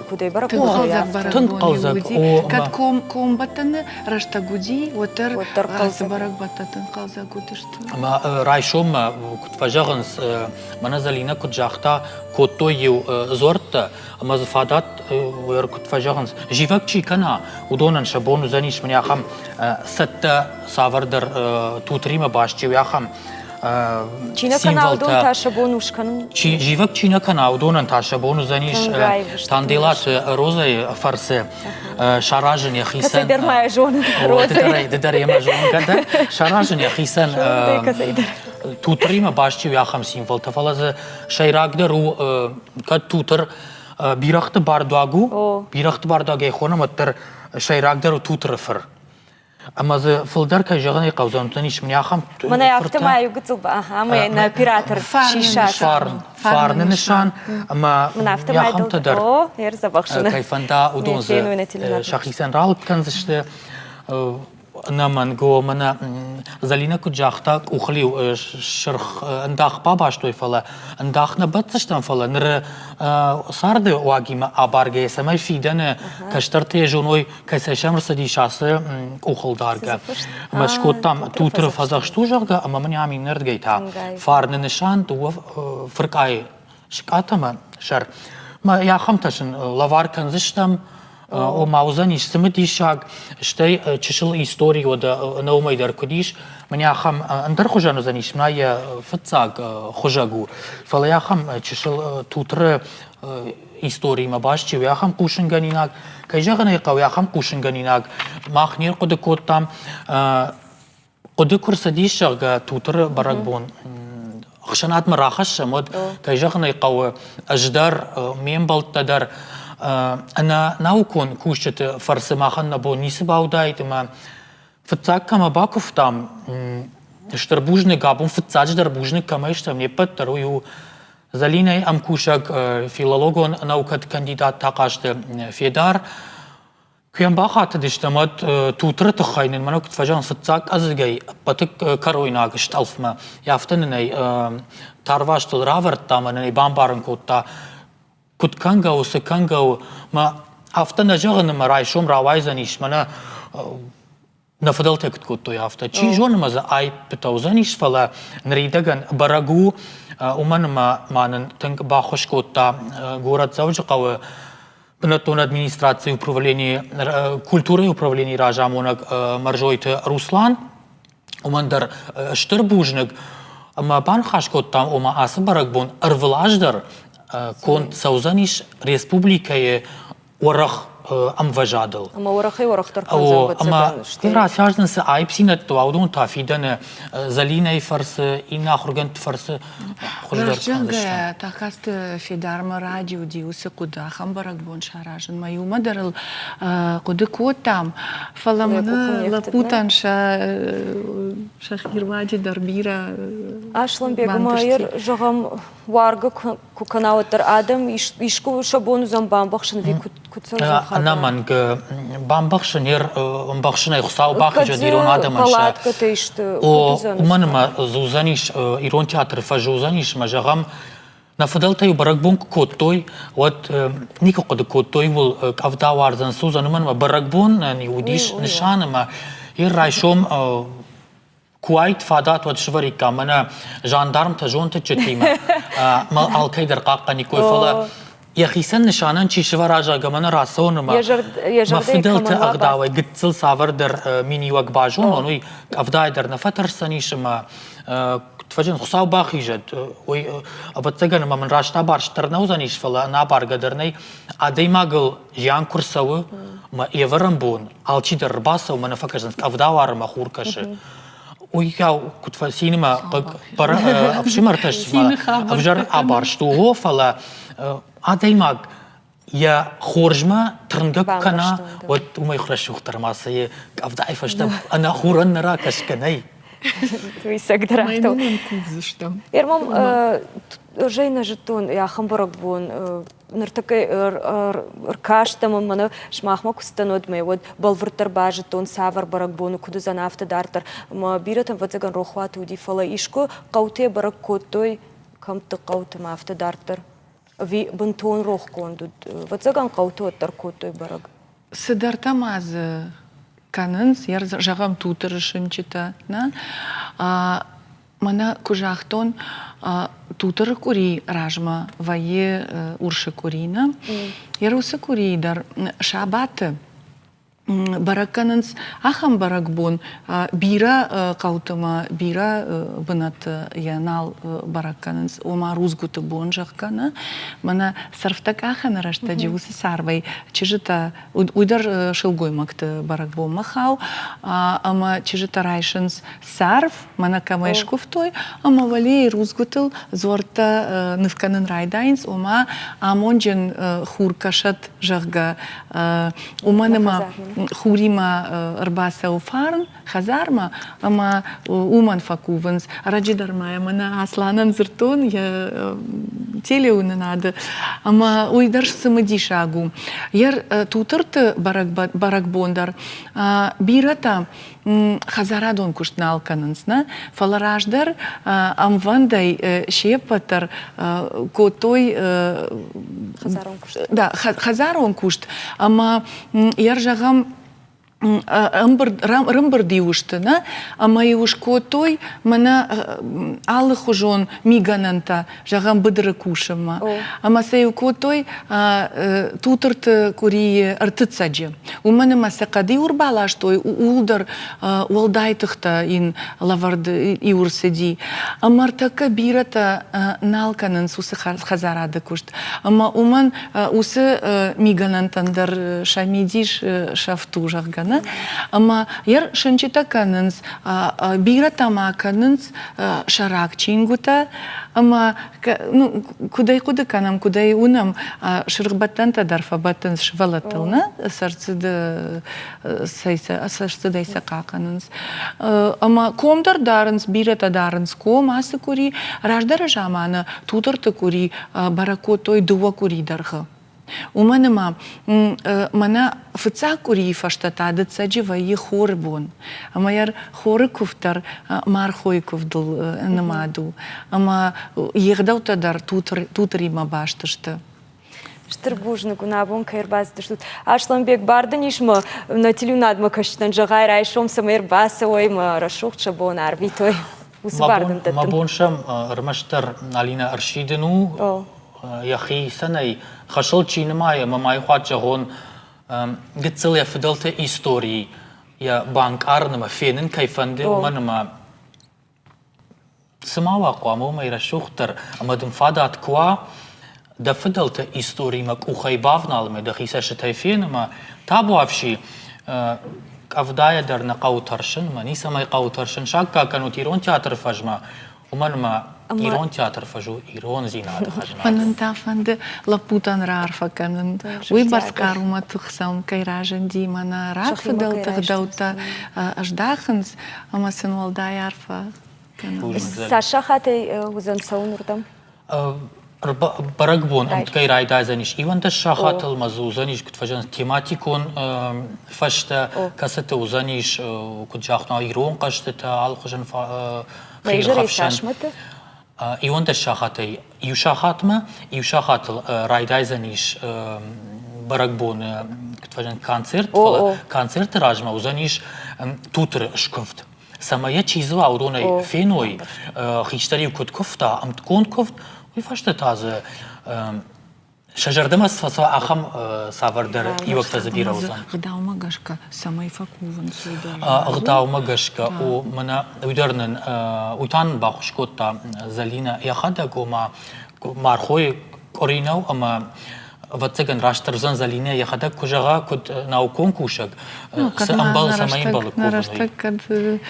S1: куыдӕй бӕрӕг
S3: Тынг хъӕлдзӕг бӕрӕгбон уыди. Кӕд комбӕттӕны рӕстӕг уыди, уӕддӕр ацы бӕрӕгбӕттӕ тынг хъӕлдзӕг уыдысты.
S4: Ӕмӕ райсоммӕ, куыд фӕзӕгъынц, мӕнӕ Зӕлинӕ куыд загъта, кодтой-иу дзуӕрттӕ, ӕмӕ дзы фадат, куыд фӕзӕгъынц, зивӕг чи кӕна, уыдонӕн сӕ бон уыдзӕнис мын ахӕм цӕттӕ цавӕрдӕр тутыримӕ баст чи у, ахӕм
S1: Чи нӕ кӕна, уыдон та сӕ бон у скӕнын?
S4: Чи зивӕг чи нӕ кӕна, уыдонӕн та сӕ бон уыдзӕнис Танделаты Розӕйы фӕрцы саразын йӕхицӕн.
S1: Кӕцӕйдӕр ма йӕ зонын,
S4: Розӕйы. Ды дӕр йемӕ зонгӕ дӕ. Саразын йӕхицӕн тутыримӕ баст чи у, ахӕм символтӕ. Фӕлӕ дзы сӕйрагдӕр у, кӕд тутыр бирӕгъты бардуаг у, бирӕгъты бардуагӕй хонӕм, уӕддӕр сӕйрагдӕр у тутыры фыр. Ӕмӕ дзы фылдӕр кӕй зӕгъын ӕй хъӕудзӕн, уыдзӕнис мын ахӕм
S1: Мӕнӕ афтӕ ма иу гыццыл ӕмӕ нӕ оператор сиса.
S4: Фарн, фарны нысан ӕмӕ ахӕмтӕ дӕр кӕй фӕнда, уыдон дзы сӕхицӕн ралыг кӕндзысты. Ӕнӕмӕнг, мӕнӕ Зӕлинӕ куыд загъта, къухыл-иу сырх ӕндах бабастой, фӕлӕ ӕндах нӕ бӕтдзыстӕм, фӕлӕ ныры царды уагимӕ абаргӕйӕ, цӕмӕй фидӕны кӕстӕртӕ йӕ зоной, кӕцӕй сӕм ӕрцыдис ацы къухылдаргӕ. Ӕмӕ скодтам Тутыры фӕдзӕхст у, зӕгъгӕ, ӕмӕ мын ам иннӕрдыгӕй та фарны нысан дыууӕ фыркъайы сыкъат ӕмӕ сӕр. Мӕ ахӕмтӕ сын лӕвар кӕндзыстӕм, ома уыдзӕнис цымыдисаг, стӕй чысыл истори уӕдӕ ӕнӕ уымӕй дӕр куыд ис, мӕнӕ ахӕм ӕндӕр хуызӕн уыдзӕнис, мӕ йӕ фыццаг хуызӕг у, фӕлӕ ахӕм чысыл Тутыры историимӕ баст чи у, ахӕм хъусынгӕнинаг. Кӕй зӕгъын ӕй хъӕуы, ахӕм хъусынгӕнинаг мах не рхъуыды кодтам. Хъуыды куы рцыдис, зӕгъгӕ, Тутыры бӕрӕгбон ӕхсӕнадмӕ рахӕссӕм, уӕд, кӕй зӕгъын ӕй хъӕуы, ӕз дӕр, ме мбӕлттӕ дӕр ӕнӕ наукон кусджыты фӕрцы махӕн нӕ бон ницы баудаид ӕмӕ Фыццаг кӕмӕ бакуывтам, стыр бузныг, абон фыццаджыдӕр бузныг кӕмӕй стӕм, не ппӕт дӕр уый у Зӕлинӕйы ӕмкусӕг, филологон наукӕты кандидат Тахъазты Федар. Куы йӕм бахатыдыстӕм, уӕд Тутыры тыххӕй нын мӕнӕ куыд фӕзӕгъынц, фыццаг къӕдзыгӕй ӕппӕты кӕройнаг стъӕлфмӕ, афтӕ нын ӕй тарвазтыл равӕрдта ӕмӕ нын ӕй бамбарын кодта, куыд кӕнгӕ у, цы кӕнгӕ у. Мӕ афтӕ нӕ зӕгъын ӕмӕ райсом рауайдзӕнис, мӕнӕ нӕ фыдӕлтӕ куыд кодтой, афтӕ. Чи зоны ӕмӕ дзы аиппытӕ уыдзӕнис, фӕлӕ ныридӕгӕн бӕрӕг у, уымӕн ӕмӕ ма нын тынг баххуыс кодта горӕт Дзӕуджыхъӕуы бынӕттон администрацийы управленийы культурӕйы управленийы разамонӕг Мӕрзойты Руслан. Уымӕн дӕр стыр бузныг ӕмӕ баныхас кодтам, ома ацы бӕрӕгбон ӕрвылаз дӕр конд цӕудзӕнис республикӕйы уӕрӕх ӕмвӕзадыл.
S1: Ӕмӕ уӕрӕхӕй уӕрӕхдӕр кӕндзӕн
S4: Ӕмӕ рацаздзӕн цы аипдзинӕдтӕ уа, уыдон та фидӕны Зӕлинӕйы фӕрцы, иннӕ ахуыргӕндты фӕрцы хуыздӕр
S3: кӕндзысты. Тахъазты Федармӕ раджы уыди уыцы хъуыды ахӕм бӕрӕгбон саразынмӕ. Иумӕ дӕр ыл хъуыды кодтам, фӕлӕ мӕнӕ лӕппутӕн сӕ сӕхи руаджы дӕр бирӕ
S1: Аслӕнбег, ма зӕгъӕм, уаргӕ куы кӕна, уӕддӕр адӕм искуы сӕ бон уыдзӕн бамбӕхсын ӕви куыд цӕудзӕн хабар?
S4: Ӕнӕмӕнг бамбӕхсын ӕмбӕхсынӕй Хуыцау бахизӕд ирон адӕмӕн сӕ.
S1: Палаткӕтӕ исты
S4: О, уымӕн ӕмӕ уыдзӕнис ирон театры фӕзы уыдзӕнис ӕмӕ зӕгъӕм, нӕ фыдӕлтӕ-иу бӕрӕгбон куы кодтой, уӕд никуы хъуыды кодтой, ууыл къӕвда уардзӕн, цы уыдзӕн, уымӕн ӕмӕ бӕрӕгбонӕн уыдис нысан ӕмӕ йе райсом Куы уаид фадат, уӕд сывӕриккам мӕнӕ жандармтӕ зонтыччытимӕ мӕ алкӕй дӕр хъахъхъӕниккой, фӕлӕ йӕхицӕн нысанӕн чи сывӕра, зӕгъгӕ, мӕнӕ рацӕуон ӕмӕ мӕ фыдӕлты ӕгъдауӕй гыццыл цавӕрдӕр миниуӕг базонон, уый къӕвдайы дӕр нӕ фӕтӕрсдзӕнис ӕмӕ куыд Хуыцау бахизӕд, уый ӕвӕццӕгӕн ӕмӕ мын раст абарст дӕр нӕ уыдзӕнис, фӕлӕ ӕнӕабаргӕ дӕр нӕй. Адӕймагыл зиан куы рцӕуы, мӕ ӕвӕрӕн бон алчидӕр ӕрбацӕуы, мӕнӕ фӕкӕсынц, къӕвда уары мӕ хур кӕсы. Уыйау куыд фӕцины мӕ хъыг ӕфсымӕртӕ ӕвзӕр абарст у, о, фӕлӕ адӕймаг йӕ хорзмӕ тырнгӕ куы кӕна, уӕд уымӕй рӕсугъддӕр ма цы къӕвдайы фӕстӕ ӕнӕ хурӕн нӕ ракӕсгӕ нӕй.
S1: Уый цӕгдӕр афтӕ. Ермом, ӕз ӕй нӕ зыдтон, ахӕм бӕрӕгбон ныртӕккӕ ӕркаст ӕмӕ мӕнӕ сымахмӕ куы цыдтӕн, уӕд мӕ уӕд бӕлвырддӕр базыдтон, цавӕр бӕрӕгбоны куыд уыдзӕн, афтӕ дарддӕр. Ӕмӕ бирӕтӕм, ӕвӕццӕгӕн, рохуаты уыди, фӕлӕ искуы хъӕутӕ бӕрӕг кодтой, кӕмтты хъӕуты ма афтӕ дарддӕр. Ӕви бынтон рохгонд уыд? Ӕвӕццӕгӕн, хъӕуты уӕддӕр кодтой бӕрӕг.
S3: Цыдӕртӕ ма дзы кӕнынц, зӕгъӕм, тутыры сынчытӕ, нӕ? Мӕнӕ куы загътон, Тутыры къуыри размӕ вӕййы Урсы къуыри, нӕ? Йӕ уыцы къуырийы дӕр сабаты бӕрӕг кӕнынц ахӕм бӕрӕгбон, бирӕ хъӕуты ма бирӕ бынӕтты йӕ нал бӕрӕг кӕнынц, ома рудзгуыты бон, зӕгъгӕ, нӕ? Мӕнӕ сӕрфтӕ къахыны рӕстӕджы уыцы царвӕй чызджытӕ, уый дӕр сылгоймӕгты бӕрӕгбонмӕ хауы, ӕмӕ чызджытӕ райсынц царв, мӕнӕ кӕмӕй скуывтой, ӕмӕ уӕлейы рудзгуытыл дзуӕрттӕ ныв кӕнын райдайынц, ома амонджын хур кӕсӕд, зӕгъгӕ, уымӕн ӕмӕ хуримӕ ӕрбацӕуы фарн хӕдзармӕ, ӕмӕ уымӕн фӕкувынц. Ӕрӕджы дӕр ма йӕ мӕнӕ Асланӕн дзырдтон йӕ телеуынынады, ӕмӕ уый дӕр цымыдисаг у. Йӕ Тутырты бӕрӕгбон дӕр бирӕтӕ хӕдзарадон куыст нал кӕнынц, нӕ, фӕлӕ раздӕр ӕмвӕндӕй се ппӕт дӕр кодтой
S1: хӕдзарон куыст.
S3: Да, хӕдзарон куыст ӕмӕ йӕ зӕгъӕм ӕрӕмбырд-иу сты, нӕ, ӕмӕ-иу скодтой мӕнӕ алыхуызон мигӕнӕнтӕ, зӕгъӕм, быдыры кусынмӕ. Ӕмӕ сӕ-иу кодтой Тутырты къуырийы ӕртыццӕджы. Уымӕн ӕмӕ сӕ хъӕд-иу ӕрбаластой, ууыл дӕр уӕлдай тыхтӕ йын лӕвӕрд иу ӕрцыди. Ӕмӕ ӕртӕккӕ бирӕтӕ нал кӕнынц уыцы хӕдзарады куыст. Ӕмӕ уымӕн уыцы мигӕнӕнтӕн дӕр сӕ мидис сӕфт у, зӕгъгӕ, нӕ? Ӕмӕ йӕ сынчытӕ кӕнынц, бирӕтӕ ма кӕнынц сӕрак чингуытӕ ӕмӕ ну, куыд ӕй хъуыды кӕнӕм, куыд ӕй уынӕм, сырхбӕттӕнтӕ дӕр фӕбӕттынц сывӕллӕттыл, нӕ? Сӕрцыды сӕрцыдӕй сӕ хъахъхъӕнынц. Ӕмӕ ком дӕр дарынц, бирӕтӕ дарынц ком ацы къуыри. Раздӕры заманы Тутырты къуыри бӕрӕг кодтой дыууӕ къуыри дӕргъы. Уымӕн ӕмӕ мӕнӕ фыццаг къуырийы фӕстӕ та дыццӕджы вӕййы хоры бон. Ӕмӕ йӕ хоры куывд дӕр мархойы куывдыл нымад у. Ӕмӕ йе гъдӕуттӕ дӕр тутыримӕ баст сты.
S1: Стыр бузныг уын абон кӕй ӕрбацыдыстут. Аслӕнбег, бар дын ис мӕ нӕ телеуынадмӕ кӕсджытӕн зӕгъай райсом цӕмӕй ӕрбацӕуой мӕ рӕсугъд сӕ бон арвитой. Уыцы бар дын дӕттын.
S4: Мӕ бон сӕм ӕрмӕстдӕр Алинӕ ӕрсидын у, йӕхицӕнӕй хӕсыл чи нымайы ӕмӕ ма иу хатт зӕгъон, гыццыл йӕ фыдӕлты истори йӕ банкъарын ӕмӕ фенын кӕй фӕнды, уымӕн ӕмӕ цы ма уа хъуамӕ уымӕй рӕсугъддӕр ӕмӕ дын фадат куы уа дӕ фыдӕлты историмӕ къухӕй бавналынмӕ, дӕхи цӕстытӕй фенынмӕ, табуафси, къӕвдайӕ дӕр нӕ хъӕуы тӕрсын ӕмӕ ницӕмӕй хъӕуы тӕрсын, саккаг кӕнут ирон театры фӕзмӕ, уымӕн ӕмӕ ирон театр фӕз у ирондзинады хӕзна.
S3: Мӕнӕн та фӕнды лӕппутӕн раарфӕ кӕнын. Уыйбӕрц хъарумӕ тых сӕм кӕй разынди, мӕнӕ рагфыдӕлты ӕгъдӕуттӕ ӕздахынц, ӕмӕ сын уӕлдай арфӕ кӕнын.
S1: Цас сахатӕй уыдзӕн цӕуын уырдӕм?
S4: Бӕрӕгбон ӕмткӕй райдайдзӕнис 11 сахатыл, ӕмӕ дзы уыдзӕнис, куыд фӕзӕгъынц, тематикон фӕзтӕ, кӕцыты уыдзӕнис, куыд загътон, ирон хъӕзтытӕ, алыхуызон хиирхӕфсӕн. 11 сахатӕй иу сахатмӕ, иу сахатыл райдайдзӕнис бӕрӕгбоны куыд фӕзӕгъынц, концерт, фӕлӕ концерты размӕ уыдзӕнис тутыры скуывд. Цӕмӕй йӕ чи дзы уа, уыдонӕй феной, хистӕр-иу куыд куывта, ӕмтконд куывд, уый фӕстӕ та дзы сӕ зӕрдӕмӕ цы фӕцӕуа, ахӕм цавӕрдӕр иуӕгтӕ дзы бирӕ уыдзӕн.
S3: Ӕгъдаумӕ гӕсгӕ цӕмӕй фӕкувынц, уый дӕр.
S4: Ӕгъдаумӕ гӕсгӕ, о, мӕнӕ уый дӕр нын, уый та нын баххуыс кодта Зӕлинӕ йӕхӕдӕг, ома мархойы къуыри нӕу ӕмӕ ӕвӕццӕгӕн растдӕр уыдзӕн Зӕлинӕ йӕхӕдӕг куы зӕгъа, куыд наукон кусӕг, цы ӕмбӕлы, цӕмӕй ӕмбӕлы кувын, уый.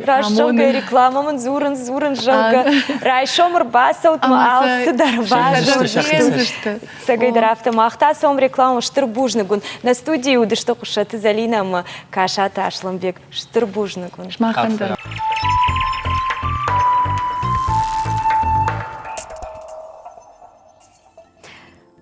S1: Раст зӕгъгӕ, рекламӕ мын дзурынц, дзурынц, зӕгъгӕ, райсом ӕрбацӕут мӕ алцыдӕр базондзысты. Цӕгӕйдӕр афтӕ мах та цӕуӕм рекламӕ стыр бузныг уын. Нӕ студийы уыдысты Хъуыссӕты Зӕлинӕ ӕмӕ Касаты Аслӕнбег. Стыр бузныг уын.
S3: Сымахӕн дӕр.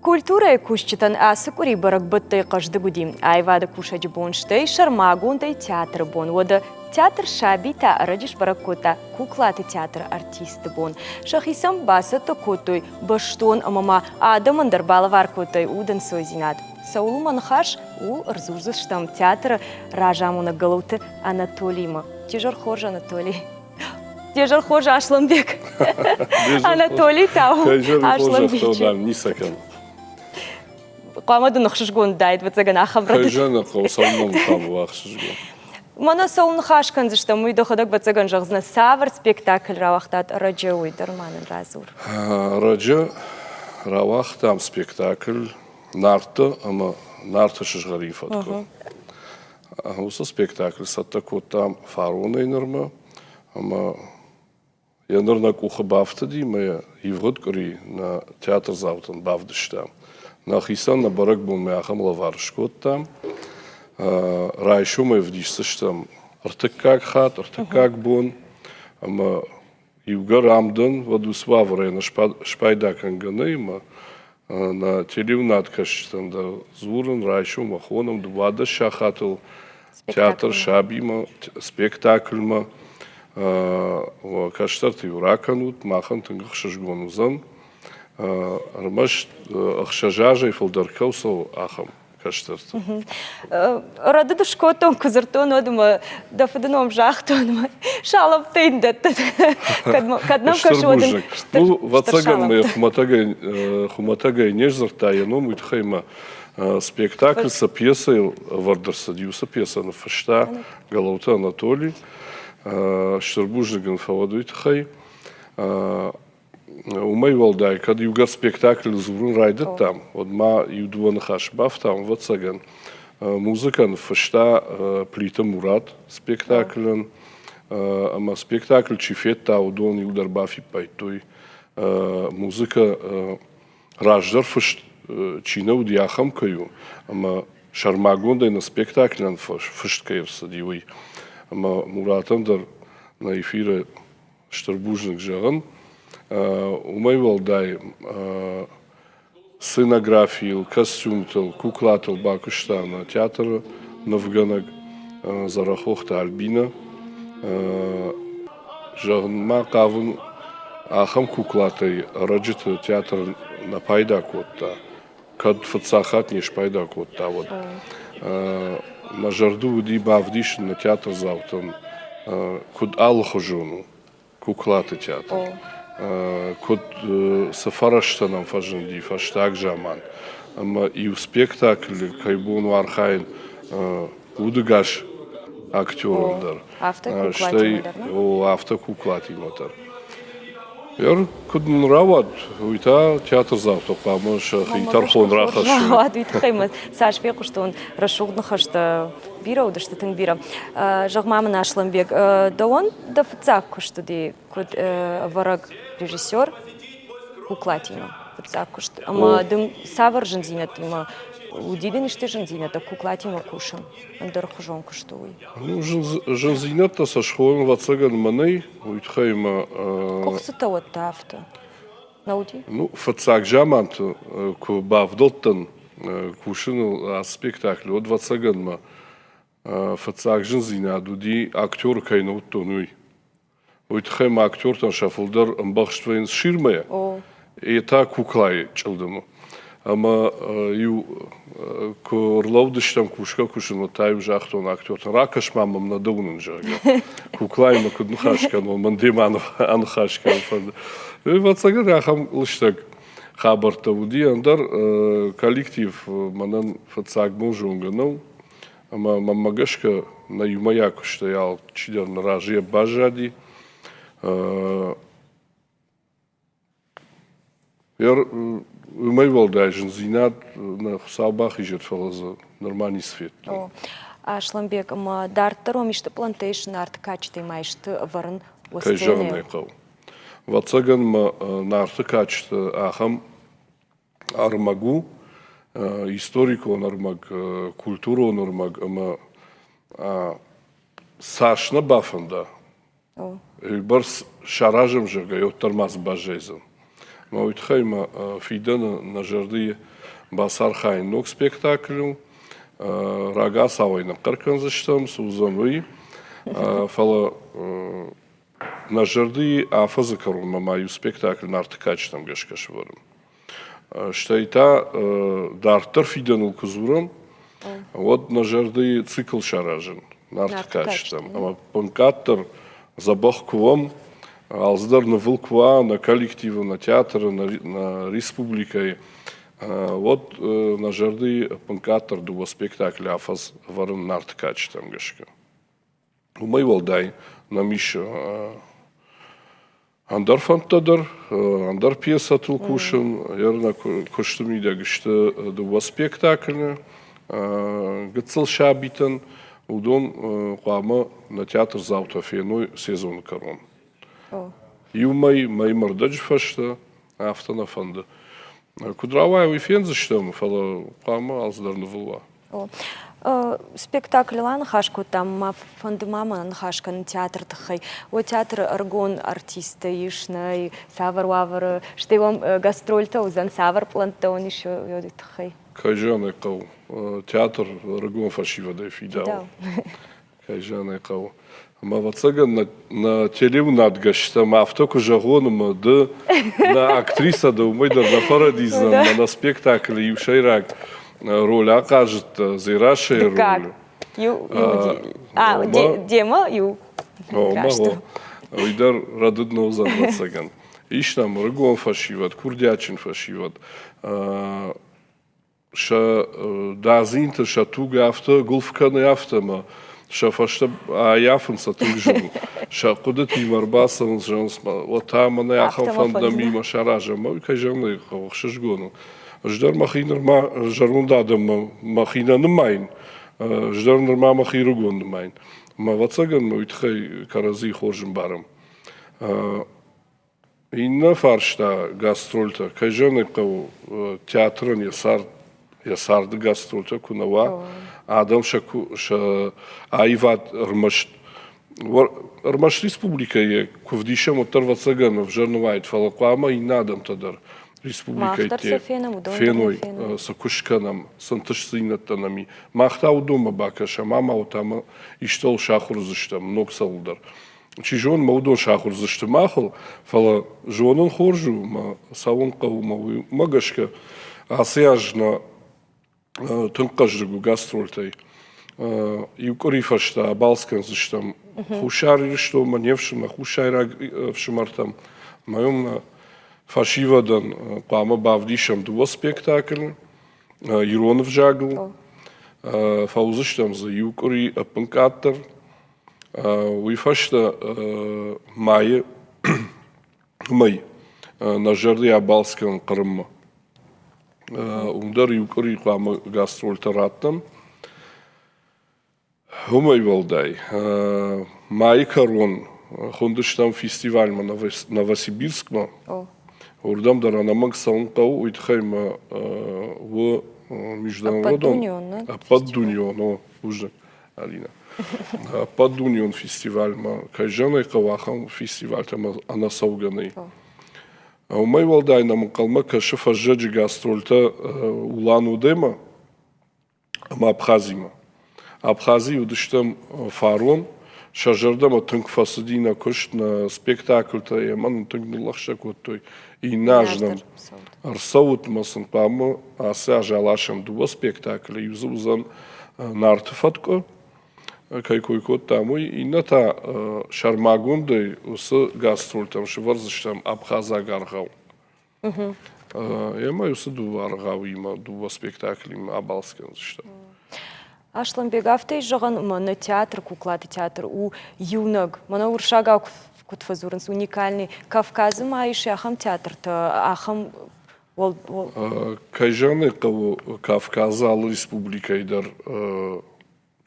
S1: Культурӕйы кусджытӕн ацы къуыри бӕрӕгбӕттӕй хъӕздыг уыди. Аивады кусӕджы бон, стӕй сӕрмагондӕй театры бон. Уӕдӕ театр сабитӕ ӕрӕджы сбӕрӕг кодта куклаты театры артистты бон. Сӕхицӕн бацӕттӕ кодтой бӕстон ӕмӕ ма адӕмӕн дӕр балӕвар кодтой удӕнцойдзинад. Цӕуыл мӕ ныхас, ууыл ӕрдзурдзыстӕм театры разамонӕг Голоты Анатолимӕ. Де хорз, Анатолий. Де зӕр хорз, Аслӕнбег. Анатолий та у Аслӕнбеджы. Хъуамӕ дын ӕхсызгон уыдаид, ӕвӕццӕгӕн, ахӕм рӕдыд.
S5: Кӕй зӕгъын хъӕуы, цӕуыл мӕм хъӕуы ӕхсызгон.
S1: Мӕнӕ цӕуыл ныхас кӕндзыстӕм, уый дӕхӕдӕг ӕвӕццӕгӕн зӕгъдзынӕ, цавӕр спектакль рауагътат ӕрӕджы, уый дӕр ма нын радзур.
S5: Ӕрӕджы рауагътам спектакль Нартты ӕмӕ Нарты сызгъӕрин фӕткъуы. Уыцы спектакль цӕттӕ кодтам фаронӕй нырмӕ ӕмӕ йӕ ныр нӕ къухы бафтыди ӕмӕ йӕ ивгъуыд къуыри нӕ театрдзаутӕн бавдыстам. Нӕхицӕн нӕ бӕрӕгбонмӕ ахӕм лӕвар скодтам. Райсомӕй ӕвдисдзыстӕм ӕртыккаг хатт, ӕртыккаг бон ӕмӕ иугӕр ам дӕн, уӕд уыцы уавӕрӕй спайда кӕнгӕ нӕй ӕмӕ нӕ телеуынад кӕсджытӕн дӕр дзурын, райсоммӕ хонӕм 12 сахатыл театр сабимӕ, спектакльмӕ. Кӕстӕрты-иу ракӕнут, махӕн тынг ӕхсызгон уыдзӕн. Ӕрмӕст ӕхсӕз азӕй фылдӕр кӕу цӕуы, ахӕм кӕстӕрты.
S1: Рӕдыд скодтон, куы дзырдтон, уӕд мӕ дӕ фыды ном загътон, мӕ салӕмттӕ йын дӕттын. Кӕд нӕм кӕсы, уӕд ын
S5: Ну, ӕвӕццӕгӕн мӕ хуымӕтӕгӕй не сдзырдта йӕ ном, уый тыххӕй мӕ спектакль цы пьесӕйыл ӕвӕрд ӕрцыди, уыцы пьесӕ ныффыста Гӕлӕуты Анатоли. Стыр бузныг ын фӕуӕд уый тыххӕй. Уымӕй уӕлдай, кӕд иугӕр спектаклы дзурын райдыдтам, уӕд ма иу-дыууӕ ныхасы бафтауӕм, ӕвӕццӕгӕн. Музыкӕ ныффыста Плиты Мурат спектаклӕн, ӕмӕ спектакль чи федта, уыдон иуылдӕр бафиппайдтой, музыкӕ раздӕр фыст чи нӕ уыди, ахӕм кӕй у, ӕмӕ сӕрмагондӕй нӕ спектаклӕн фыст кӕй ӕрцыди, уый. Ӕмӕ Муратӕн дӕр нӕ эфиры стыр бузныг зӕгъын. Уымӕй уӕлдай, Сценографийыл, костюмтыл, куклатыл бакуыста нӕ театры нывгӕнӕг Дзӕрӕхохты Альбинӕ. Зӕгъынмӕ хъавын, ахӕм куклатӕй ӕрӕджыты театр нӕ пайда кодта, кӕд фыццаг хатт не спайда кодта, уӕд. Мӕ зӕрды уыди бавдисын нӕ театрдзаутӕн, куыд алыхуызон у куклаты театр. Куыд цы фӕрӕзтӕ нӕм фӕзынди фӕстаг заман. Ӕмӕ иу спектаклы кӕй бон у архайын удыгас актерон дӕр. Стӕй о, афтӕ куклатимӕ дӕр. Куыд нын рауад, уый та театрдзаутӕ хъуамӕ сӕхи тӕрхон рахӕссой.
S1: Рауад, уый тыххӕй мӕ цас фехъуыстон рӕсугъд ныхӕстӕ бирӕ уыдысты, тынг бирӕ. Зӕгъ-ма мын, Аслӕнбег, дӕуӕн дӕ фыццаг куыст уыди куыд ӕвӕрӕг режиссер куклатимӕ фыццаг куыст ӕмӕ дын цавӕр зындзинӕдтимӕ уыди дын исты зындзинӕдтӕ куклатимӕ кусын ӕндӕрхуызон куыст у уый?
S5: Ну, зындзинӕдтӕ сӕ схонын ӕвӕццӕгӕн мӕнӕй, уый тыххӕй мӕ
S1: Къуыхцытӕ уӕдта афтӕ нӕ уыди?
S5: Ну, фыццаг заманты куы бавдӕлдтӕн кусыныл ацы спектакль, уӕд ӕвӕццӕгӕн мӕ фыццаг зындзинад уыди актеры кӕй нӕ уыдтон, уый. Уый тыххӕй ма актертӕн сӕ фылдӕр ӕмбӕхст вӕййынц ширмӕйӕ, йе та куклайы чъылдымы. Ӕмӕ иу куы ӕрлӕудыстӕм кусгӕ кусын, уӕд та-иу загътон актертӕн, ракӕс-ма мӕм, нӕ дӕ уынын, зӕгъгӕ. Куклаимӕ куыд ныхас кӕнон, мӕн демӕ аныхас кӕнын фӕнды. Ӕвӕццӕгӕн, ахӕм лыстӕг хабӕрттӕ уыди, ӕндӕр коллектив мӕнӕн фыццаг бон зонгӕ нӕу. Ӕмӕ мӕнмӕ гӕсгӕ нӕ иумӕйаг куыстӕй алчидӕр нӕ разыйӕ баззади. Уымӕй уӕлдай зындзинад нӕ Хуыцау бахизӕд, фӕлӕ дзы нырма ницы федтон.
S1: Аслӕнбег, ӕмӕ дарддӕр уӕм исты пълӕнттӕ ис Нарты кадджытӕй ма исты ӕвӕрын
S5: Кӕй зӕгъын ӕй хъӕуы. Ӕвӕццӕгӕн мӕ Нарты кадджыты ахӕм ӕрмӕг у, историкон ӕрмӕг, культурон ӕрмӕг ӕмӕ цас нӕ бафӕнда, уыйбӕрц саразӕм, зӕгъгӕ, уӕддӕр ма дзы баззайдзӕн. Ӕмӕ уый тыххӕй мӕ фидӕны нӕ зӕрдыйы бацархайын ног спектаклыл, рагацау ӕй ныхъхъӕр кӕндзыстӕм, цы уыдзӕн, уый. Фӕлӕ Нӕ зӕрдыйы афӕдзы кӕронмӕ ма иу спектакль Нарты кадджытӕм гӕсгӕ сӕвӕрын. Стӕй та дарддӕр фидӕныл куы дзурӕм, уӕд нӕ зӕрдыйы цикл саразын Нарты кадджытӕм. Ӕмӕ ӕппынкъаддӕр дзӕбӕх куы уӕм, алцыдӕр нывыл куы уа нӕ коллективы, нӕ театры, нӕ республикӕйы, уӕд нӕ зӕрдыйы ӕппынкъаддӕр дыууӕ спектаклы афӕдз ӕвӕрын Нарты кадджытӕм гӕсгӕ. Уымӕй уӕлдай нӕм ис ӕндӕр фӕндтӕ дӕр, ӕндӕр пьесӕтыл кусын. Нӕ куысты мидӕг сты дыууӕ спектаклы гыццыл сабитӕн. Уыдон хъуамӕ нӕ театрдзаутӕ феной сезоны кӕрон. Иу мӕй, мӕй мӕрдӕджы фӕстӕ, афтӕ нӕ фӕнды. Куыд рауайа, уый фендзыстӕм, фӕлӕ хъуамӕ алцыдӕр нывыл уа.
S1: Спектаклыл аныхас кодтам, ма фӕнды ма мӕ ныхас кӕнын театры тыххӕй. Уӕ театры ӕрыгон артисттӕ ис, нӕй, цавӕр уавӕры, стӕй уӕм гастрольтӕ уыдзӕн, цавӕр пълӕнттӕ уын ис уый тыххӕй?
S5: Кӕй зӕгъын ӕй хъӕуы, театр ӕрыгон фӕсивӕдӕй фидауы. Кӕй зӕгъын ӕй хъӕуы. Ӕмӕ, ӕвӕццӕгӕн, нӕ телеуынадгӕстӕм афтӕ куы зӕгъон, ӕмӕ ды нӕ актрисӕ дӕ, уымӕй дӕр нӕ фӕрӕдидзӕн, мӕнӕ спектаклы иу сӕйраг роль ахъазыдтӕ, Дзерассӕйы роль.
S1: Иу, демӕ иу.
S5: Уый дӕр рӕдыд нӕ уыдзӕн, ӕвӕццӕгӕн. Ис нӕм ӕрыгон фӕсивӕд, курдиатджын фӕсивӕд. Сӕ дадзинты сӕ туг афтӕ гуылф кӕны, афтӕ ӕмӕ сӕ фӕстӕ ӕййафын сӕ тынг зын у. Сӕ хъуыдытимӕ ӕрбацӕуынц, зӕгъынц, уӕд та мӕнӕ ахӕм фӕндӕмимӕ саразӕм. Уый, кӕй зӕгъын ӕй хъӕуы, ӕхсызгон у. Ӕз дӕр мӕхи нырма зӕронд адӕммӕ мӕхи нӕ нымайын, ӕз дӕр нырма мӕхи ӕрыгон нымайын. Ӕмӕ, ӕвӕццӕгӕн, уый тыххӕй кӕрӕдзийы хорз ӕмбарӕм. Иннӕ фарста гастрольтӕ. Кӕй зӕгъын ӕй хъӕуы, театрӕн йӕ цард, йӕ царды гастрольтӕ куы нӕ уа, адӕм сӕ сӕ аивад ӕрмӕст ӕрмӕст республикӕйы куы вдисӕм, уӕддӕр, ӕвӕццӕгӕн, ӕвзӕр нӕ уаид, фӕлӕ хъуамӕ иннӕ адӕмтӕ дӕр. республикӕйы феной, цы куыст кӕнӕм, цы ӕнтыстдзинӕдтӕ нӕм и. Мах та уыдонмӕ бакӕсӕм, ӕмӕ уыд ӕмӕ истӕуыл сахуыр уыдзыстӕм, ног цӕуылдӕр. Чи зоны, мӕ уыдон сахуыр уыдзысты махыл, фӕлӕ зонын хорз у, мӕ цӕуын хъӕуы, мӕ уымӕ гӕсгӕ ацы аз нӕ тынг хъӕздыг у гастрольтӕй. Иу къуыри фӕстӕ абалц кӕндзыстӕм Хуссар Ирыстонмӕ, не фсымӕр, хуссайраг ӕфсымӕртӕм. Мӕ уым фӕсивӕдӕн хъуамӕ бавдисӕм дыууӕ спектаклы ирон ӕвзагыл. Фӕуыдзыстӕм дзы иу къуыри ӕппынкъаддӕр. Уый фӕстӕ майы мӕй нӕ зӕрдӕ абалц кӕнын Хъырыммӕ. Уым дӕр иу къуыри хъуамӕ гастрольтӕ раттӕм. Уымӕй уӕлдай, майы кӕрон хуындыстӕм фестивальмӕ Новосибирскмӕ. Уырдӕм дӕр ӕнӕмӕнг цӕуын хъӕуы, уый тыххӕй мӕ у международон ӕппӕтдунеон, о, бузныг, Алина. Ӕппӕтдунеон фестивальмӕ, кӕй зӕгъын ӕй хъӕуы, ахӕм фестивальтӕм ӕнӕцӕугӕ нӕй. Уымӕй уӕлдай нӕм ӕнхъӕлмӕ кӕсы фӕззӕджы гастрольтӕ Улан-Удэмӕ ӕмӕ Абхазимӕ. Абхазийы уыдыстӕм фарон, сӕ зӕрдӕмӕ тынг фӕцыди нӕ куыст, нӕ спектакльтӕ ӕмӕ нын тынг ныллӕгъстӕ кодтой. Иннӕ аз нӕм ӕрцӕут ӕмӕ сын хъуамӕ ацы аз аласӕм дыууӕ спектаклы. Иу дзы уыдзӕн Нарты фӕткъуы, кӕй кой кодтам, уый. Иннӕ та сӕрмагондӕй уыцы гастрольтӕм сывӕрдзыстӕм абхазаг аргъау. Ӕмӕ уыцы дыууӕ аргъауимӕ, дыууӕ спектаклимӕ абалц кӕндзыстӕм.
S1: Аслӕнбег, афтӕ зӕгъӕн, мӕнӕ театр, куклаты театр у иунӕг. Мӕнӕ уырыссагау куыд фӕдзурынц, уникальный. Кавказы ма ис ахӕм театртӕ, ахӕм
S5: Кӕй зӕгъын ӕй хъӕуы, Кавказы алы республикӕйы дӕр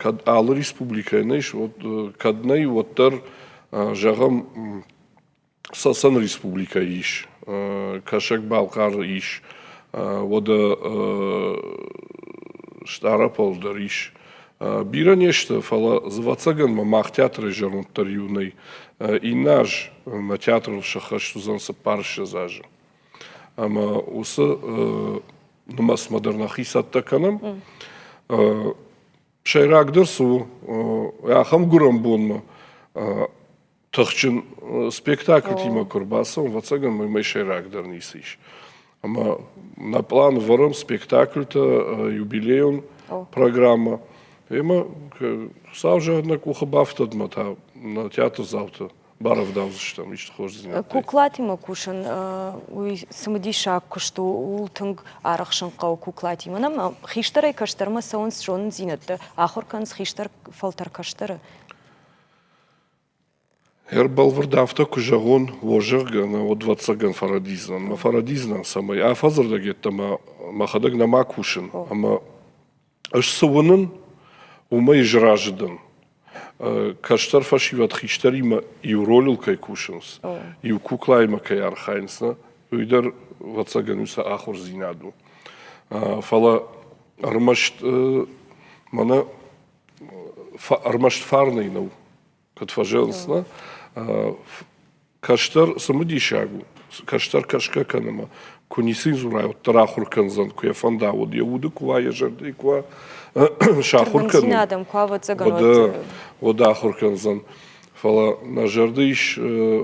S5: кӕд алы республикӕйы нӕ ис, уӕд кӕд нӕй, уӕддӕр, зӕгъӕм, Цӕцӕн республикӕйы ис, Кӕсӕг-Балхъары ис, уӕдӕ Стъараполы дӕр ис. Бирӕ не сты, фӕлӕ дзы ӕвӕццӕгӕн мӕ мах театрӕй зӕронддӕр иу нӕй. Иннӕ аз нӕ театрыл сӕххӕст уыдзӕн 24 азы. Ӕмӕ уыцы нымӕцмӕ дӕр нӕхи цӕттӕ кӕнӕм. Сӕйрагдӕр цы у, ахӕм гуырӕн бонмӕ тыхджын спектакльтимӕ куы рбацӕуӕм, ӕвӕццӕгӕн, уымӕй сӕйрагдӕр ницы ис. Ӕмӕ нӕ пълан вӕрӕм спектакльтӕ, юбилейон программӕ. Ӕмӕ Хуыцау зӕгъӕд, нӕ къухы бафтӕд мӕ та нӕ театрдзауты барӕвдаудзыстӕм исты хорздзинӕдтӕй.
S1: Куклатимӕ кусын, уый цымыдисаг куыст у, ууыл тынг арӕхсын хъӕуы куклатимӕ. Нӕм хистӕрӕй кӕстӕрмӕ цӕуынц зонындзинӕдтӕ, ахуыр кӕнынц хистӕр фӕлтӕр кӕстӕры.
S5: Ӕрбӕлвырд афтӕ куы зӕгъон, о, зӕгъгӕ, нӕ, уӕд ӕвӕццӕгӕн фӕрӕдидзынӕн. Мӕ фӕрӕдидзынӕн, цӕмӕй афӕдзырдӕг йеддӕмӕ мӕхӕдӕг нӕма кусын ӕмӕ ӕз цы уынын, уымӕй ӕз разы дӕн. Кӕстӕр фӕсивӕд хистӕримӕ иу ролыл кӕй кусынц, иу куклаимӕ кӕй архайынц, нӕ, уый дӕр, ӕвӕццӕгӕн, у сӕ ахуырдзинад у. Фӕлӕ ӕрмӕст мӕнӕ ӕрмӕст фарнӕй нӕу, куыд фӕзӕгъынц, нӕ? Кӕстӕр цымыдисаг у, кӕстӕр кӕсгӕ кӕны ӕмӕ куы ницы йын дзурай, уӕддӕр ахуыр кӕндзӕн, куы йӕ фӕнда, уӕд йӕ уды куы уа, йӕ зӕрдӕйы куы уа, сахуыр кӕнын. Уӕд ахуыр кӕндзӕн. Фӕлӕ нӕ зӕрды ис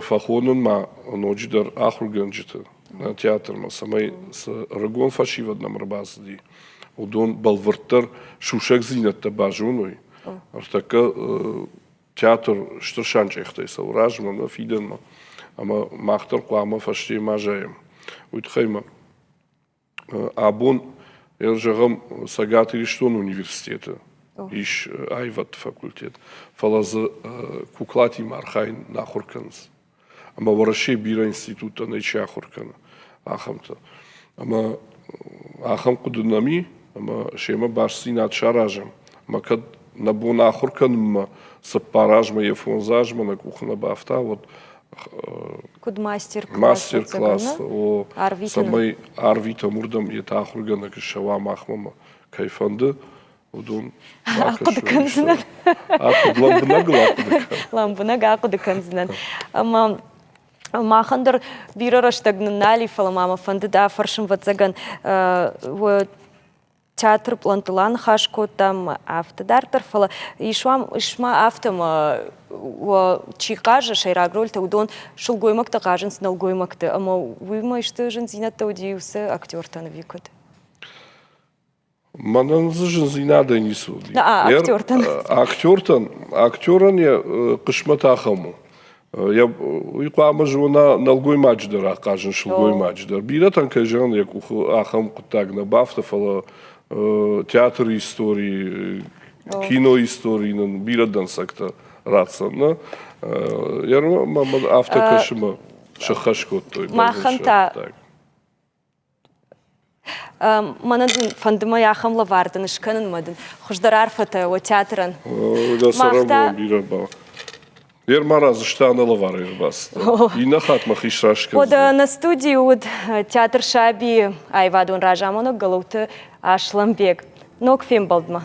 S5: фӕхонын ма ноджыдӕр ахуыргӕнджыты театрмӕ, цӕмӕй цы ӕрыгон фӕсивӕд нӕм ӕрбацыди, уыдон бӕлвырддӕр сусӕгдзинӕдтӕ базоной. Ӕртӕккӕ театр стыр санчъехтӕй цӕуы размӕ, нӕ фидӕнмӕ. Ӕмӕ мах дӕр хъуамӕ фӕсте ма зайӕм. Уый тыххӕй ма абон, зӕгъӕм, Цӕгат Ирыстоны университеты ис аивӕдты факультет, фӕлӕ дзы куклатимӕ архайын нӕ ахуыр кӕнынц. Ӕмӕ Уӕрӕсейы бирӕ институттӕ нӕ чи ахуыр кӕны, ахӕмтӕ. Ӕмӕ ахӕм хъуыды нӕм и, ӕмӕ семӕ бастдзинад саразӕм. Ӕмӕ кӕд нӕ бон ахуыр кӕнынмӕ цыппар азмӕ йе фондз азмӕ нӕ къухы нӕ бафта, уӕд
S1: куыд мастер-класс,
S5: мастер-класс, о, цӕмӕй арвитӕм уырдӕм, йе та ахуыргӕнӕг ссӕуа махмӕ, кӕй фӕнды, уыдон
S1: ахъуыды кӕндзынӕн.
S5: Лӕмбынӕг ахъуыды кӕн.
S1: Лӕмбынӕг ахъуыды кӕндзынӕн. Ӕмӕ Махӕн дӕр бирӕ рӕстӕг нын нал и, фӕлӕ ма мӕ фӕндыд афӕрсын, ӕвӕццӕгӕн, театры пълантыл аныхас кодтам, афтӕ дарддӕр, фӕлӕ ис ис ма афтӕ ӕмӕ чи хъазы сӕйраг рольтӕ, уыдон сылгоймӕгтӕ хъазынц нӕлгоймӕгты, ӕмӕ уыимӕ исты зындзинӕдтӕ уыди уыцы актертӕн ӕви куыд?
S5: Мӕнӕн дзы зындзинадӕй ницы уыди.
S1: Актертӕн?
S5: Актертӕн, актерӕн йӕ хъысмӕт ахӕм у. Уый хъуамӕ зона нӕлгоймаджы дӕр ахъазын, сылгоймаджы дӕр. Бирӕтӕн, кӕй зӕгъын, йӕ къухы ахӕм хъуыддаг нӕ бафты, фӕлӕ театры истори, кинойы истори нын бирӕ дӕнцӕгтӕ ратдзӕн. Нӕ? Афтӕ кӕсы мӕ сӕххӕст кодтой.
S1: Махӕн та Мӕнӕн дын фӕнды мӕ ахӕм лӕвар дын скӕнынмӕ дын хуыздӕр арфӕтӕ уӕ театрӕн.
S5: Дӕ цӕрӕнбон бирӕ ба. Ер ма разы ӕнӕ лӕварӕй ӕрбацыдтӕн. Иннӕ хатт мӕхи сраст кӕндзынӕн.
S1: Уӕдӕ нӕ студийы уыд театр Саби-йы аивадон разамонӕг Гӕлӕуты Аслӕнбег. Ног фембӕлдмӕ.